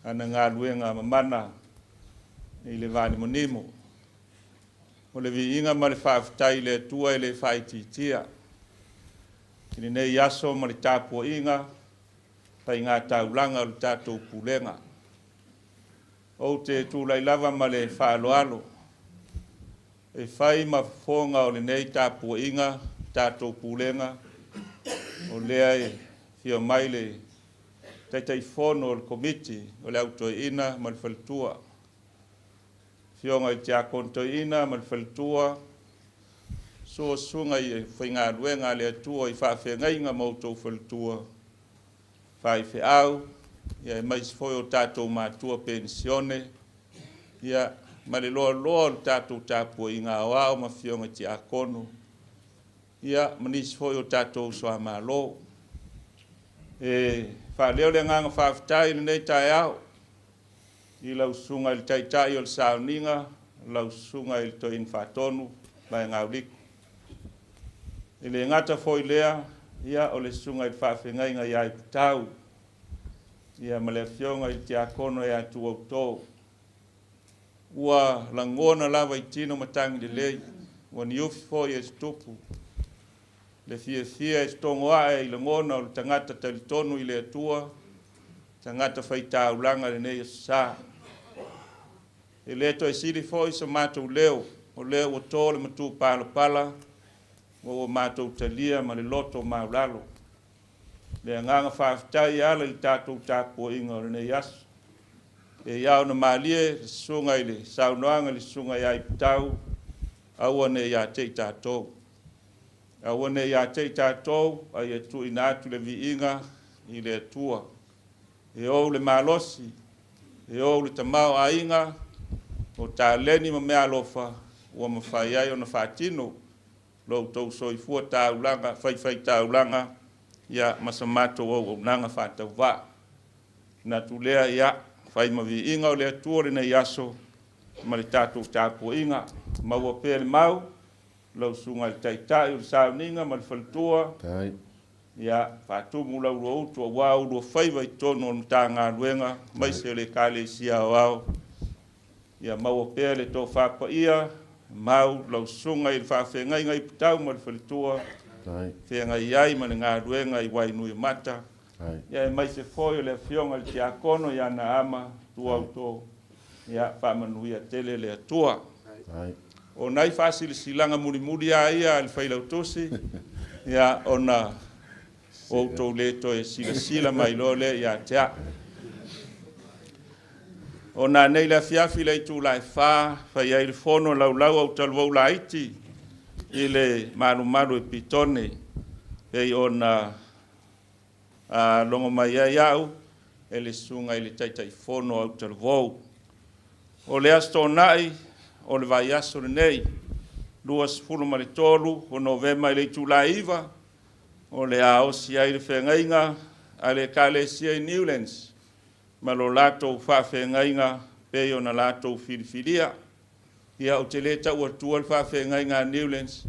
ana galuega mamana i le vanimonimo. O le viiga ma le faafetai i le Atua e le faaitiitia i lenei aso ma le tapuaiga faiga taulaga o le tatou Pulega. Ou te tulai lava ma le faaaloalo e fai ma fofoga o lenei tapuaiga tatou Pulega, o lea e afio mai le Taitaifono o le Komiti o le Au Toeaina ma le Faletua, Afioga i le Tiakono Toeaina ma le faletua, susu susuga i faigaluega a le Atua i faafeagaiga ma outou faletua, faifeau, ia aemaise foi o tatou matua penisione, ia ma le loaloa o le tatou tapuaiga aoao ma afioga i tiakono, ia ma nisi foi o tatou uso a Malo. E faaleo le agaga faafetai i lenei taeao I lau Susuga i le Taitai o le Sauniga, lau Susuga i le Toeaina Faatonu, Vaegauliku. E le gata foi i lea, ia o le Susuga i le Faafeagaiga ia Iputau, ia ma le Afioga i le Tiakono ia Tuauto. Ua lagona lava i tino matagi lelei, ua niufi foi e tutupu le fiafia e totogo ae i lagona o le tagata talitonu i le Atua, tagata faitaulaga i lenei Aso Sa. E le toe sili foi so matou leo, o lea ua to le matupalapala ma ua matou talia ma le loto maulalo le agaga faafetai e ala i le tatou tapuaiga o lenei aso. E ia ona malie le susuga i le saunoaga i le susuga ia Iputau, aua ne i ia te i tatou. Aua ne i ia te i tatou, a ia tuuina atu le viiga i le Atua. E ou le malosi, e ou le tamaoaiga, o taleni ma meaalofa ua mafai ai ona faatino lo outou soifua taulaga, faifaitaulaga, ia, ma sa matou auaunaga faatauvaa. Manatu lea, ia, fai ma viiga o le Atua lenei aso ma le tatou tapuaiga. Maua pea le mau lau Susuga i le Taitai o le Sauniga ma le Faletua, ia faatumu la ulua utu aua ulua faiva i totonu o le Matagaluega aemaise o le Ekalesia Aoao. Ia maua pea le tofa paia, mau lau Susuga i le Faafeagaiga i Putau ma le Faletua, feagai ai ma le galuega i Wainuiomata, ia aemaise foi o le Afioga i le Tiakono ia Naama Tuauto, ia faamanuia tele le Atua. O nai faasilasilaga mulimuli lava ia a le Failautusi, ia ona outou le toe silasila mai loa lea ia te au. O nanei le afiafi i le itula e 4, fai ai le fono laulau au talavou laiti i le malumalu e Pitone, pei ona logo mai ai au e le susuga i le Taitaifono o Autalavou. O le Aso Toonai o le vaiaso lenei, 23 o Novema i le itula e 9, o le a osi ai le feagaiga a le Ekalesia i Newlands ma lo latou faafeagaiga pei ona latou filifilia. Ia, ou te le tau atua le faafeagaiga a Newlands,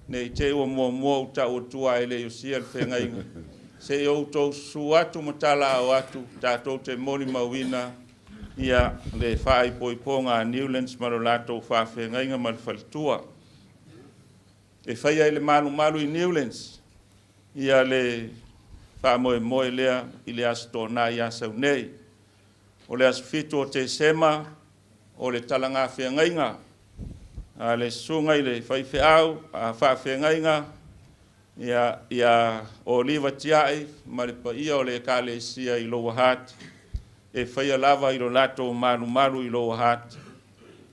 ne i te i ua muamua ou tau atua ae le i osia le feagaiga. Se i outou susu atu ma talaao atu, tatou te molimauina ia le faaipoipoga a Newlands ma lo latou faafeagaiga ma le faletua. E faia i le malumalu i Newlands ia le faamoemoe lea i le Aso Toonai i Asau nei. O le aso 7 o Tesema, o le talaga feagaiga a le susuga i le faifeau a faafeagaiga. Ia, ia Oliva Tiai ma le paia o le Ekalesia i Lower Hutt, e faia lava i lo latou malumalu i Lower Hutt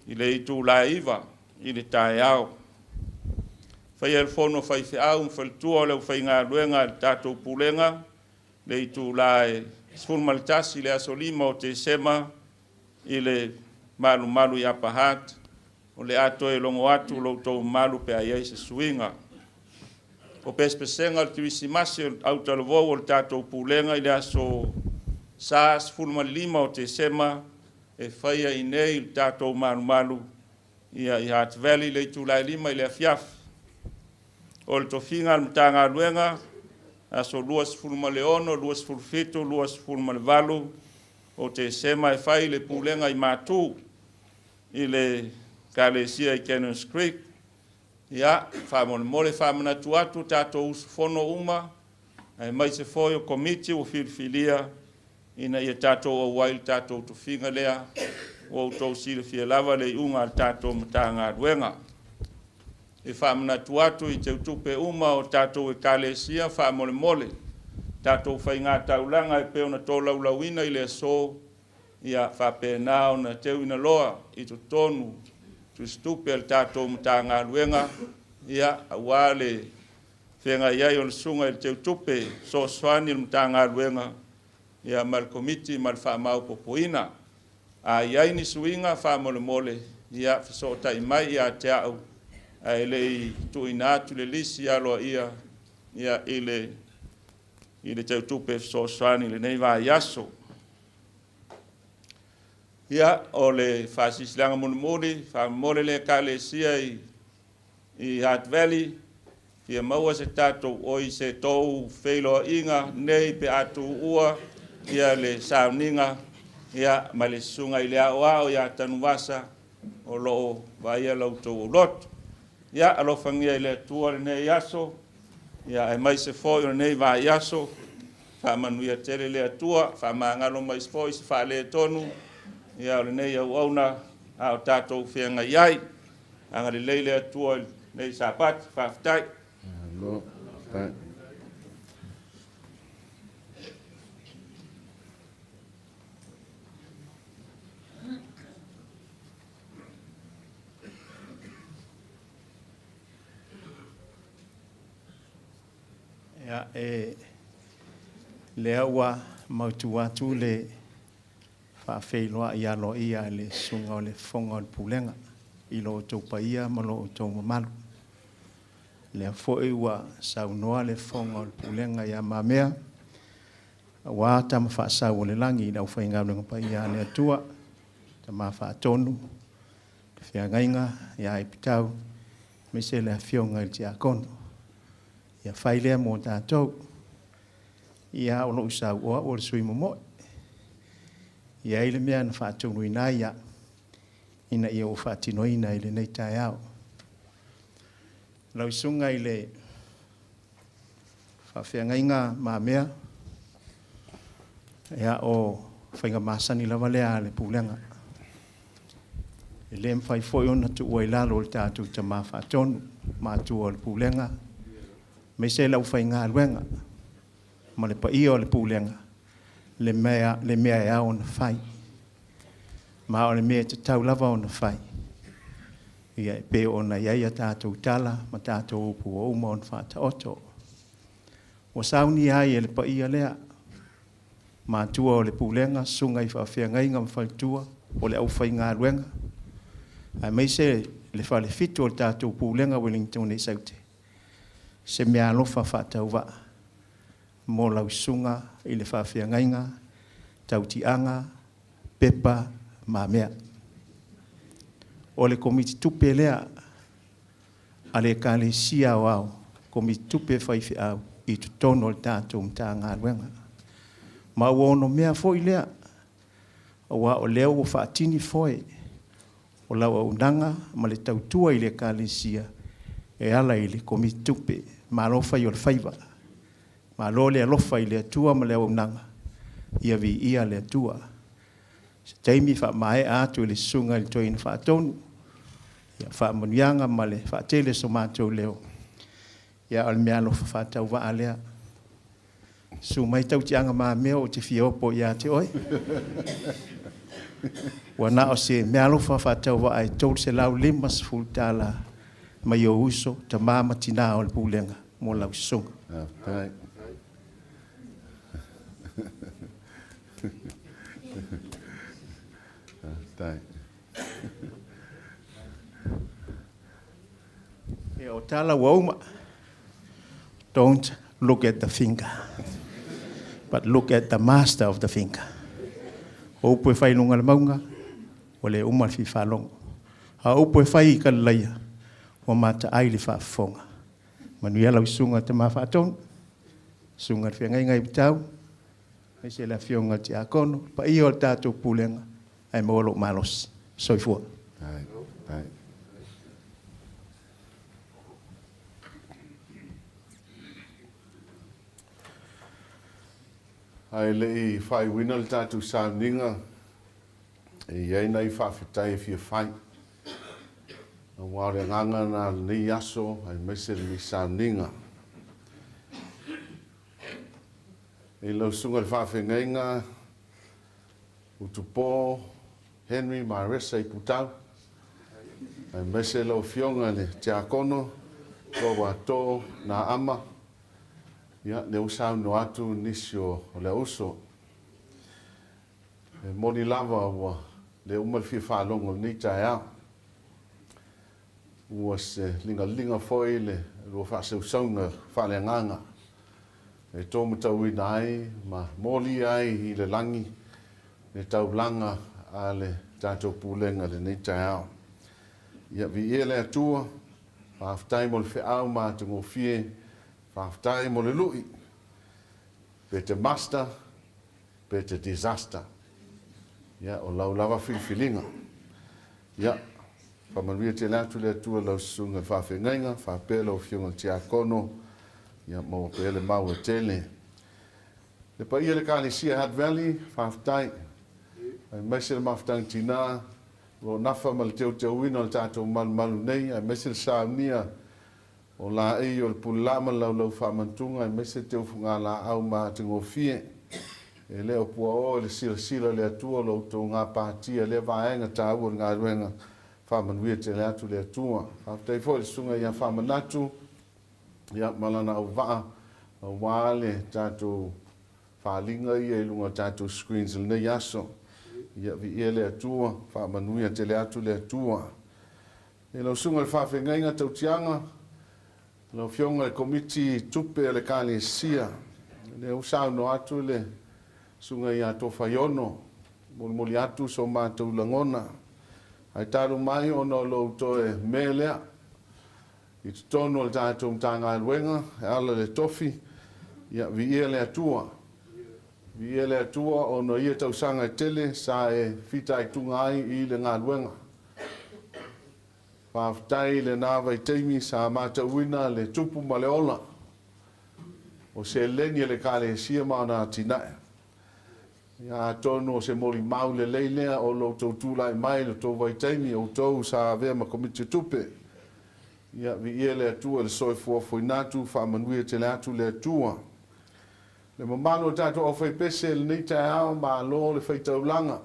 i le itula e 9 i le taeao. Faia le fono a faifeau ma faletua o le aufaigaluega a le tatou Pulega le itula e 11 i le aso 5 o Tesema i le malumalu i Upper Hutt. O le a toe logo atu lo outou mamalu pe a i ai se suiga. O pesepesega o le Kerisimasi o le autalavou o le tatou Pulega i le aso Sa 15 o Tesema e faia i inei i le tatou malumalu ia i Hutt Valley i le itula e 5 i le afiafi. O le tofiga a le Matagaluega, aso 26, 27, 28 o Tesema e fai le Pulega i Matu i le Ekalesia i Cannons Creek. Ia, faamolemole faamanatu atu tatou usufono uma, aemaise foi o Komiti ua filifilia ina ia tatou auai i le tatou tofiga lea, ua outou silafia lava le iuga a le tatou Matagaluega. E faamanatu atu i teutupe uma o tatou Ekalesia, faamolemole, tatou faiga taulaga e pei ona tolaulauina i le aso, ia faapena ona teuina loa i totonu tusitupe a le tatou Matagaluega, ia, aua le feagai ai o le susuga i le teutupe fesoasoani o le Matagaluega, ia, ma le Komiti ma le faamaopoopoina. A i ai ni suiga faamolemole, ia fesootai mai ia te au ae le i tuuina atu le lisi aloaia, ia, i le i le teutupe fesoasoani i lenei vaiaso. Ia, o le faasilasilaga mulimuli, faamolemole le Ekalesia i i Hutt Valley, fia maua se tatou oi se tou feiloaiga nei pe a tuua ia le sauniga ia ma le susuga i le aoao ia Tanuvasa o lo o vaaia la outou aulotu. Ia alofagia e le Atua lenei aso, ia aemaise foi o lenei vaiaso, faamanuia tele le Atua, faamagalo mai foi se faaletonu ia o lenei auauna a o tatou feagai ai. Agalelei le Atua i lenei Sapati. Faafetai. Malo, faafetai. Ia, e lea ua mautu atu le faafeiloai aloaia a le Susuga o le Fofoga o le Pulega i lo outou paia ma lo outou mamalu. Lea foi ua saunoa le Fofoga o le Pulega ia Mamea, aua Tama Faasau o le Lagi i le aufaigaluega paia a le Atua, Tama Faatonu, le Feagaiga ia Ipitau, aemaise le Afioga i le Tiakono. Ia fai lea mo tatou. Ia, o lou sau o au o le sui momoe. E i ai le mea na faatonuina ai au ina ia ou faatinoina i lenei taeao. Lau susuga i le faafeagaiga Mamea, ia o faiga masani lava lea a le Pulega. E le mafai foi ona tuua i lalo o le tatou Tama Faatonu, matua o le Pulega, aemaise le aufaigaluega ma le paia o le Pulega, le mea, le mea e ao ona fai. Ma o le mea e tatau lava ona fai. Ia e pei ona i ai a tatou tala ma tatou upu ua uma ona faataoto. Ua saunia ai e le paia lea, matua o le Pulega, susuga i faafeagaiga ma faletua o le aufaigaluega, aemaise le falefitu o le tatou Pulega Ueligitone i Saute, se meaalofa faatauvaa mo lau susuga i le faafeagaiga Tautiaga Pepa Mamea. O le Komiti Tupe lea a le Ekalesia Aoao, Komiti Tupe Faifeau i totonu o le tatou Matagaluega. Ma ua onomea foi lea, aua o lea ua faatini foe o lau auaunaga ma le tautua i le Ekalesia e ala i le Komiti Tupe. Malo fai o le faiva. Malo le alofa i le Atua ma le auaunaga. Ia viia le Atua. Se taimi faamaea atu e le Susuga i le Toeaina Faatonu ia faamanuiaga ma le faatele o so matou leo. Ia, o le meaalofa faatauvaa lea. Susu mai tautiaga mamea ou te fia opo ia te oe. Ua na o se meaalofa faatauvaa e $350 mai ou uso, tama ma tina o le Pulega mo lau susuga. Faafetai. Faafetai. Ia, o tala ua uma. Don't look at the finger, but look at the master of the finger. O upu e fai i luga o le mauga, ua le uma le fia faalogo. A o upu e fai i Kalilaia, ua mataai le faafofoga. Manuia lau Susuga Tama Faatonu, Susuga i le Feagaiga i Putau, aemaise le Afioga i le Tiakono, le paia o le tatou Pulega, ae maua lou malosi. Soifua. Faafetai. Ae le i faaiuina le tatou sauniga, e i ai nai faafetai e fia fai. Aua o le agaga lena o lenei aso aemaise lenei sauniga. I lau susuga i le faafeagaiga, Utupo Henry Maresa i Putau, aemaise lau Afioga i le Tiakono Tuauato Naama, ia, lea ua saunoa atu nisi o le auso. E moni lava ua le uma le fia faalogo i lenei taeao. Ua se ligaliga foi le lua faasausauga faaleagaga e tōmatauina ai ma molia ai i le lagi le taulaga a le tatou Pulega i lenei taeao. Ia viia le Atua, faafetai mo le feau matagofie, faafetai mo le lui, pe te master, pe te disaster. Ia, o lau lava filifiliga. Ia, faamanuia tele atu le Atua i lau susuga i le faafeagaiga, faapea lau Afioga i le Tiakono, ia maua pea le mau e tele. Le paia i le Ekalesia Hutt Valley, faafetai. Aemaise le mafutaga tina, o lo o nafa ma le teuteuina o le tatou malumalu nei, aemaise le saunia o laei o le pulelaa ma le laulau faamantuga aemaise teufugalaau ma atagofie. E le o puaoa i le silasila a le Atua lo outou gapatia i lea vaega taua o le galuega. Faamanuia tele atu le Atua. Faafetai foi i le Susuga ia Faamanatu ia ma lana auvaa aua le tatou faaaliga ia i luga o tatou screens i lenei aso. Ia viia le Atua, faamanuia tele atu le Atua. I lau Susuga i le Faafeagaiga Tautiaga, lau Afioga i le Komiti Tupe a le Ekalesia, lea ua saunoa atu le Susuga ia Tofaiono, molimoli atu so matou lagona, ae talu mai ona o lou toe me lea i totonu o le tatou Matagaluega e ala i le tofi, ia viia le Atua. Viia le Atua ona o ia tausaga e tele sa e fitaituga ai i le galuega. Faafetai i lena vaitaimi sa matauina le tupu ma le ola o seleni a le Ekalesia ma ona atinae. Ia atonu o se molimau lelei lea o lo outou tulai mai i lo outou vaitaimi, outou sa avea ma Komiti o Tupe. Ia viia le Atua i le soifua foina atu, faamanuia tele atu le Atua. Le mamalu o tatou aufaipese i lenei taeao, malo le faitaulaga.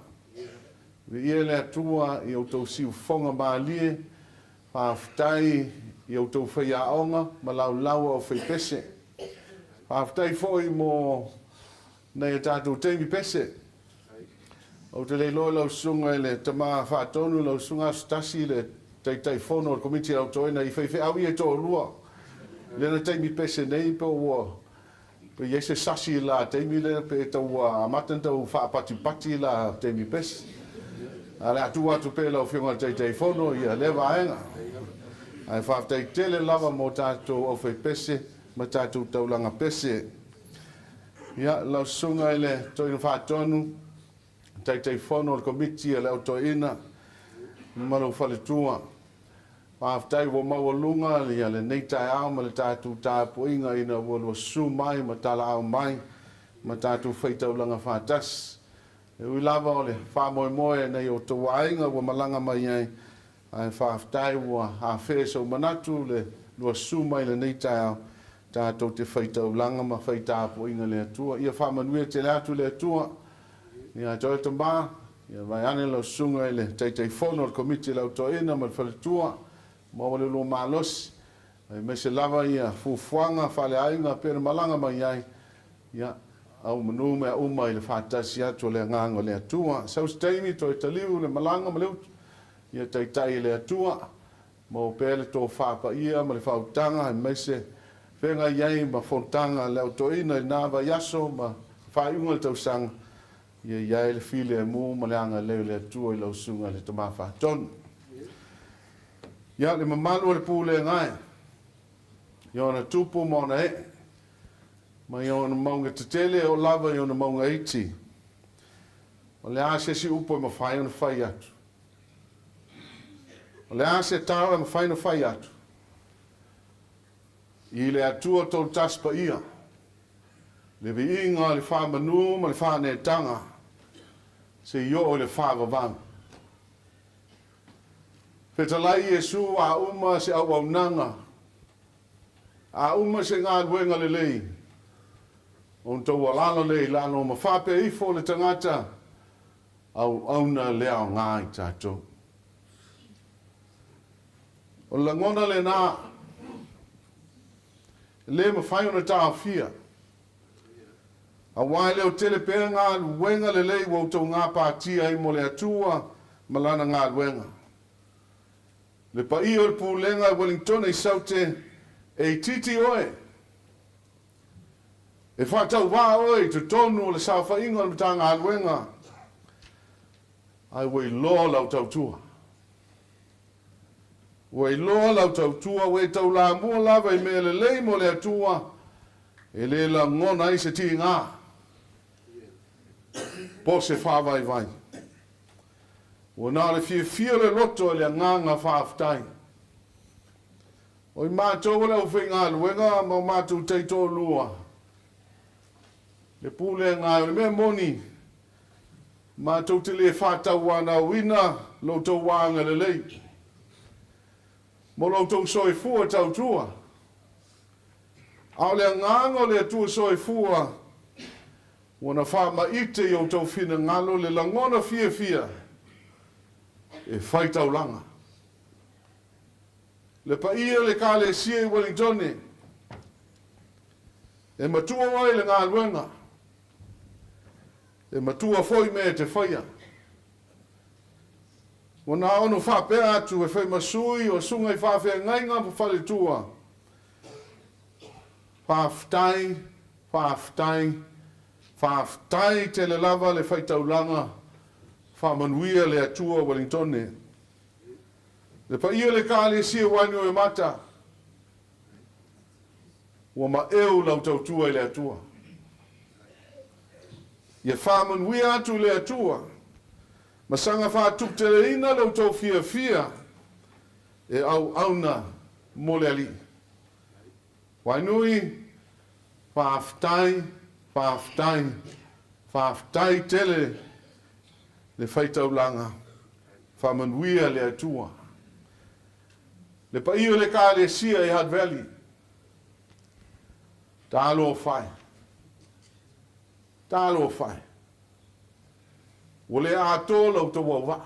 Viia le Atua i outou siufofoga malie, faafetai i outou faiaoga ma laulau aufaipese. Faafetai foi mo nai a tatou taimi pese. Ou te le iloa i lau susuga i le Tama Faatonu, lau susuga Asotasi, le Taitaifono o le Komiti a Autoina i faifeau ia e toalua lena taimi pese nei pe ua Pe i ai se sasi i la taimi lea pe tau ua amata ona tau faapatipati la taimi pesi. Ae o le a tuu atu pea i lau Afioga i le Taitaifono ia lea vaega. Ae faafetai tele lava mo tatou aufaipese ma tatou taulaga pese. Ia, lau Susuga i le Toeaina Faatonu, Taitaifono o le Komiti a le Au Toeaina ma lou faletua. Faafetai ua maualuga lenei taeao ma le tatou tapuaiga ina ua lua susu mai ma talaau mai ma tatou faitaulaga faatasi. E ui lava o le faamoemoe nai outou aiga ua malaga mai ai, ae faafetai ua afea i sou manatu le lua susu mai lenei taeao. tatou te faitaulaga ma fai tapuaiga i le Atua. Ia faamanuia tele atu le Atua ia te oe tama, ia vaeane lau susuga i le Taitaifono o le Komiti o le Au Toeaina ma le Faletua, maua le lua malosi, aemaise lava ia fuafuaga faaleaiga pei ona malaga mai ai, ia au manu mea uma i le faatasi atu o le Agaga o le Atua. Sau se taimi toe taliu le malaga ma le utu, ia taitai e le Atua, Maua pea le tofa paia ma le faautaga aemaise feagai ai ma fonotaga a le Au Toeaina i lena vaiaso ma faaiuga o le tausaga, ia i ai le filemu ma le agalelei o le Atua i lau Susuga i le Tama Faatonu. Ia, le mamalu o le Pulega e, i ona tupu ma ona ee, mai ona mauga tetele e oo lava i ona mauga iti, o le a se isi upu e mafai ona fai atu? O le a se tao e mafai ona fai atu i le Atua Toatasi Paia, le viiga, le faamanu ma le faaneetaga se i oo i le faavavau? Fetalai Iesu a uma se auaunaga, a uma se galuega lelei, ona tou alaala lea i lalo ma faapea ifo le tagata auauna le aoga i tatou. O le lagona lena e le mafai ona taofia, aua e leotele pea galuega lelei ua outou gapatia ai mo le Atua ma Lana galuega. Le paia o le Pulega i Wellingtone i Saute, e itiiti oe. E faatauvaa oe i totonu o le saofaiga o le Matagaluega, ae ua iloa lau tautua. Ua iloa lau tautua, ua e taulamua lava i mea lelei mo le Atua, e le lagona ai se tiga po o se faavaivai. Ua na o le fiafia o le loto i le agaga faafetai. O i matou o le aufaigaluega ma o matou taitoalua, le pulega o le mea moni, matou te le faatauanauina lo outou agalelei mo lo outou soifua tautua, a o le agaga o le Atua Soifua ua na faamaite i outou finagalo le lagona fiafia e fai taulaga. Le paia o le Ekalesia i Wellingtone, e matua oe i le galuega, e matua foi mea e te faia. Ua na ono faapea atu e fai ma sui o susuga i faafeagaiga ma faletua, Faafetai, faafetai, faafetai tele lava le faitaulaga, faamanuia le Atua Wellingtone. Le paia o le Ekalesia ua Niuemata, ua maeu lau tautua i le Atua. Ia faamanuia atu le Atua ma saga faatuputeleina lo outou fiafia e auauna mo le Alii. Wainui, faafetai, faafetai, faafetai tele le faitaulaga. Faamanuia le Atua. Le paia o le Ekalesia i Hutt Valley, talofa e, talofa e, ua le atoa la outou auvaa.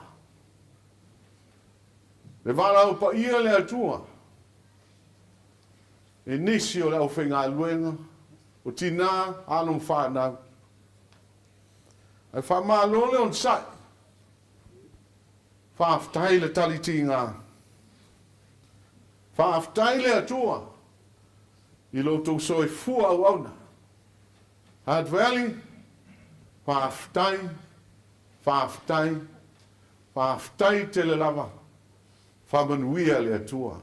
Le valaau paia le Atua i nisi o le aufaigaluega, o tina, alo ma fanau. Ae faamalo le onosai. Faafetai le tali tiga. Faafetai le Atua i lo outou soifua auauna. Hutt Valley, faafetai, faafetai, faafetai tele lava. Faamanuia le Atua.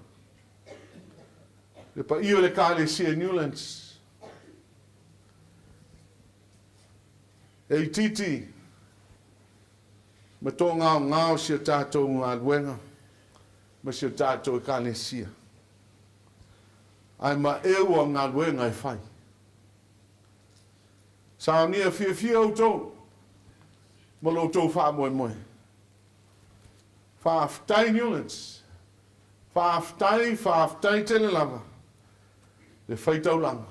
Le paia o le Ekalesia i Newlands. E itiiti ma tōgaogao si a tātou galuega ma si o tātou Ekalesia. Ae maeu a galuega e fai. Saunia fiafia outou ma lo outou faamoemoe. Faafetai Newlands. Faafetai, faafetai tele lava. Le faitaulaga.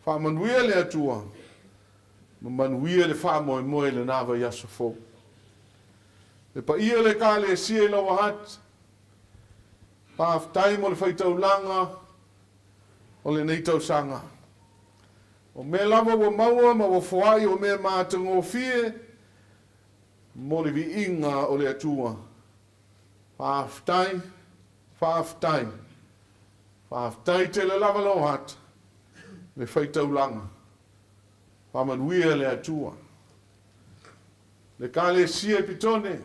Faamanuia le Atua ma manuia le faamoemoe i lena vaiaso fou. Le paia o le Ekalesia i Lower Hutt, faafetai mo le faitaulaga o lenei tausaga. O mea lava ua maua ma ua foai o mea matagofie mo le viiga o le Atua. Faafetai, faafetai, faafetai tele lava Lower Hutt, le faitaulaga. Faamanuia le Atua. Le Ekalesia i Petone,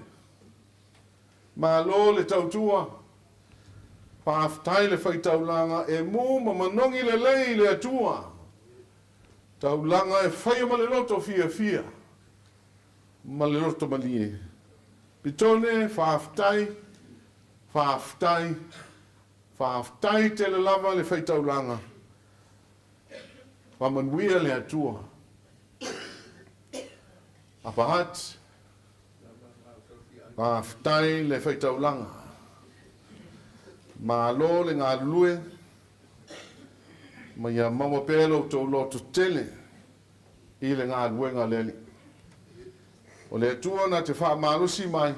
malo le tautua, faafetai le faitaulaga e mu ma manogi lelei i le Atua, taulaga e faia ma le loto fiafia ma le loto malie. Petone, faafetai, faafetai, faafetai tele lava le faitaulaga. Faamanuia le Atua. Upper Hutt, faafetai le faitaulaga. Malo le galulue, ma ia maua pea lo outou loto tele i le galuega a le Alii. O le Atua na te faamalosi mai,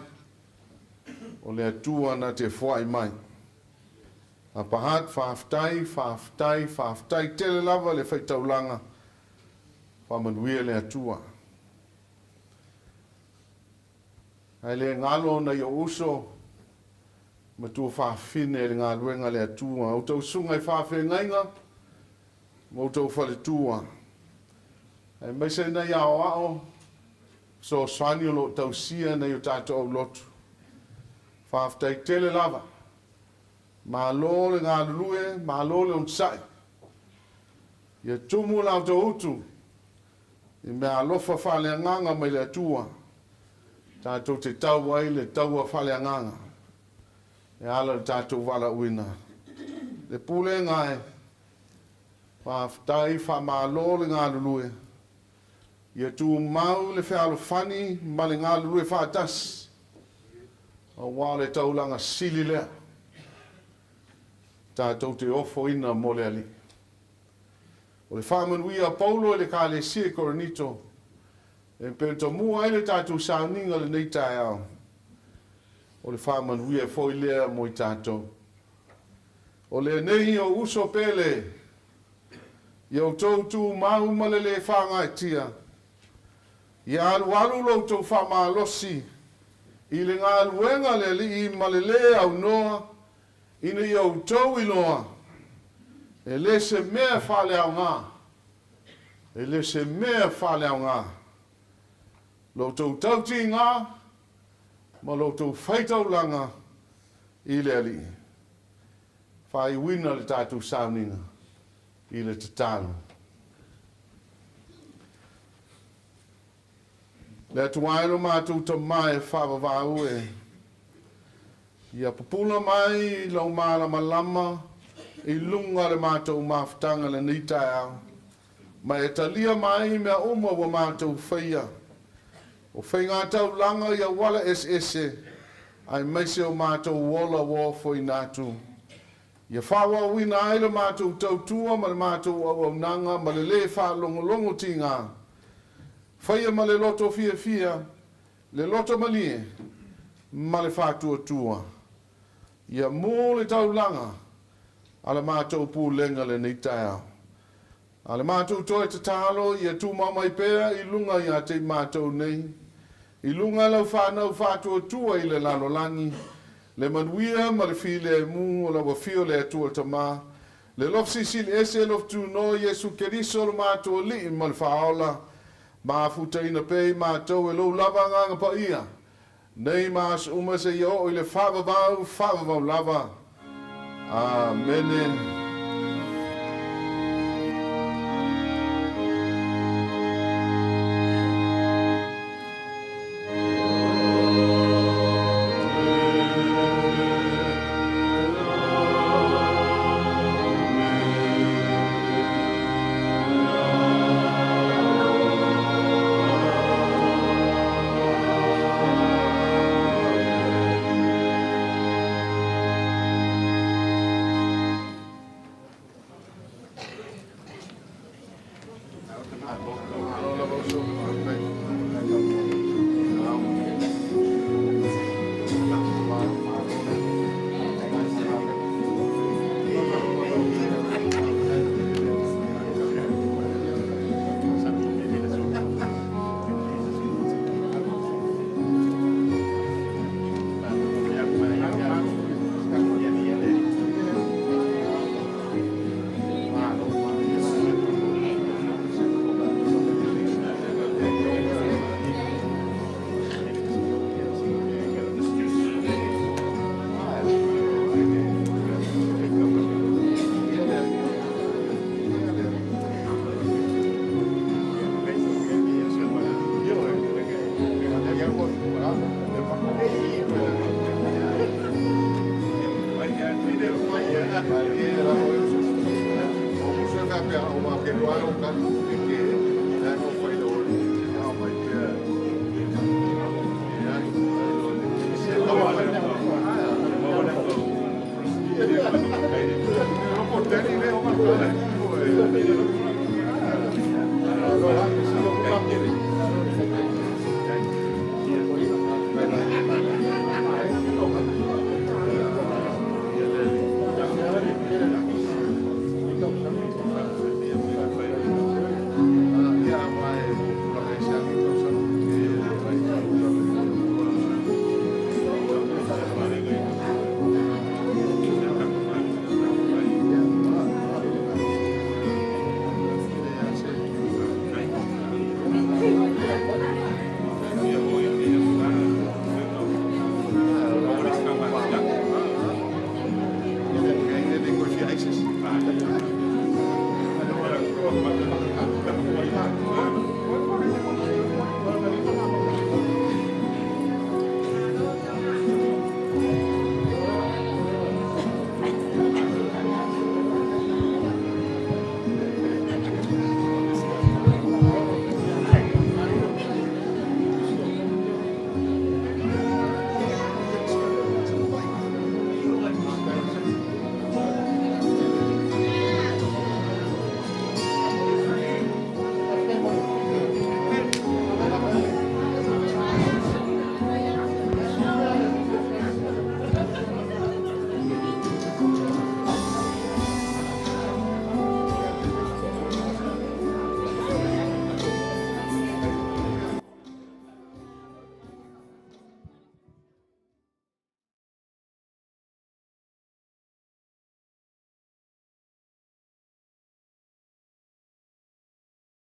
o le Atua na te foai mai. Upper Hutt, faafetai, faafetai, faafetai tele lava le faitaulaga. Faamanuia le Atua. Ae le galo nai ou uso ma tuafafine i le galuega a le Atua, outou susuga i faafeagaiga ma outou faletua, aemaise nai aoao fesoasoani o lo o tausia nai o tatou aulotu. Faafetai tele lava. Malo le galulue, malo le onosai. Ia tumu la outou utu i meaalofa faaleagaga mai le Atua, tatou te tau ai le taua faaleagaga e ala i le tatou valaauina. Le pulega e, faafetai faamalo le galulue, ia tumau le fealofani ma le galulue faatasi, aua o le taulaga sili lea tatou te ofoina mo le Alii. O le faamanuia a Paulo i le Ekalesia i Korinito e pei ona tomua ai le tatou sauniga i lenei taeao, o le faamanuia foi lea mo i tatou. O lenei ou uso pele, ia outou tumau ma le lē faagaeetia, ia alualu lo outou faamalosi i le galuega a le Alii ma le lē aunoa, ina ia outou iloa, e le se mea faaleaoga, e le se mea faaleaoga lo outou tautiga ma lo outou faitaulaga i le Alii. Faaiuina le tatou sauniga i le tatalo. Le Atua e lo matou Tama e faavavau e, ia pupula mai lau malamalama i luga o le matou mafutaga i lenei taeao, ma e talia mai mea uma ua matou faia, o faigataulaga i auala eseese, aemaise o matou ola ua ofoina atu. Ia faaauauina ai le matou tautua ma le matou auaunaga ma le lē faalogologo tiga. Faia ma le loto fiafia, le loto malie, ma le faatuatua. Ia mū le taulaga a le matou pulega lenei taeao. A le matou toe tatalo ia tumau mai pea i luga ia te i matou nei, i luga lau fanau faatuatua i le lalolagi, le manuia ma le filemu o lau Afio le Atua le Tama, le Alofa Silisili Ese, Alofa Tunoa, Iesu Keriso lo matou Alii ma le Faaola, mafutaina pea i matou e lou lava Agaga Paia, nei ma aso uma seia oo i le faavavau, faavavau lava. Amene.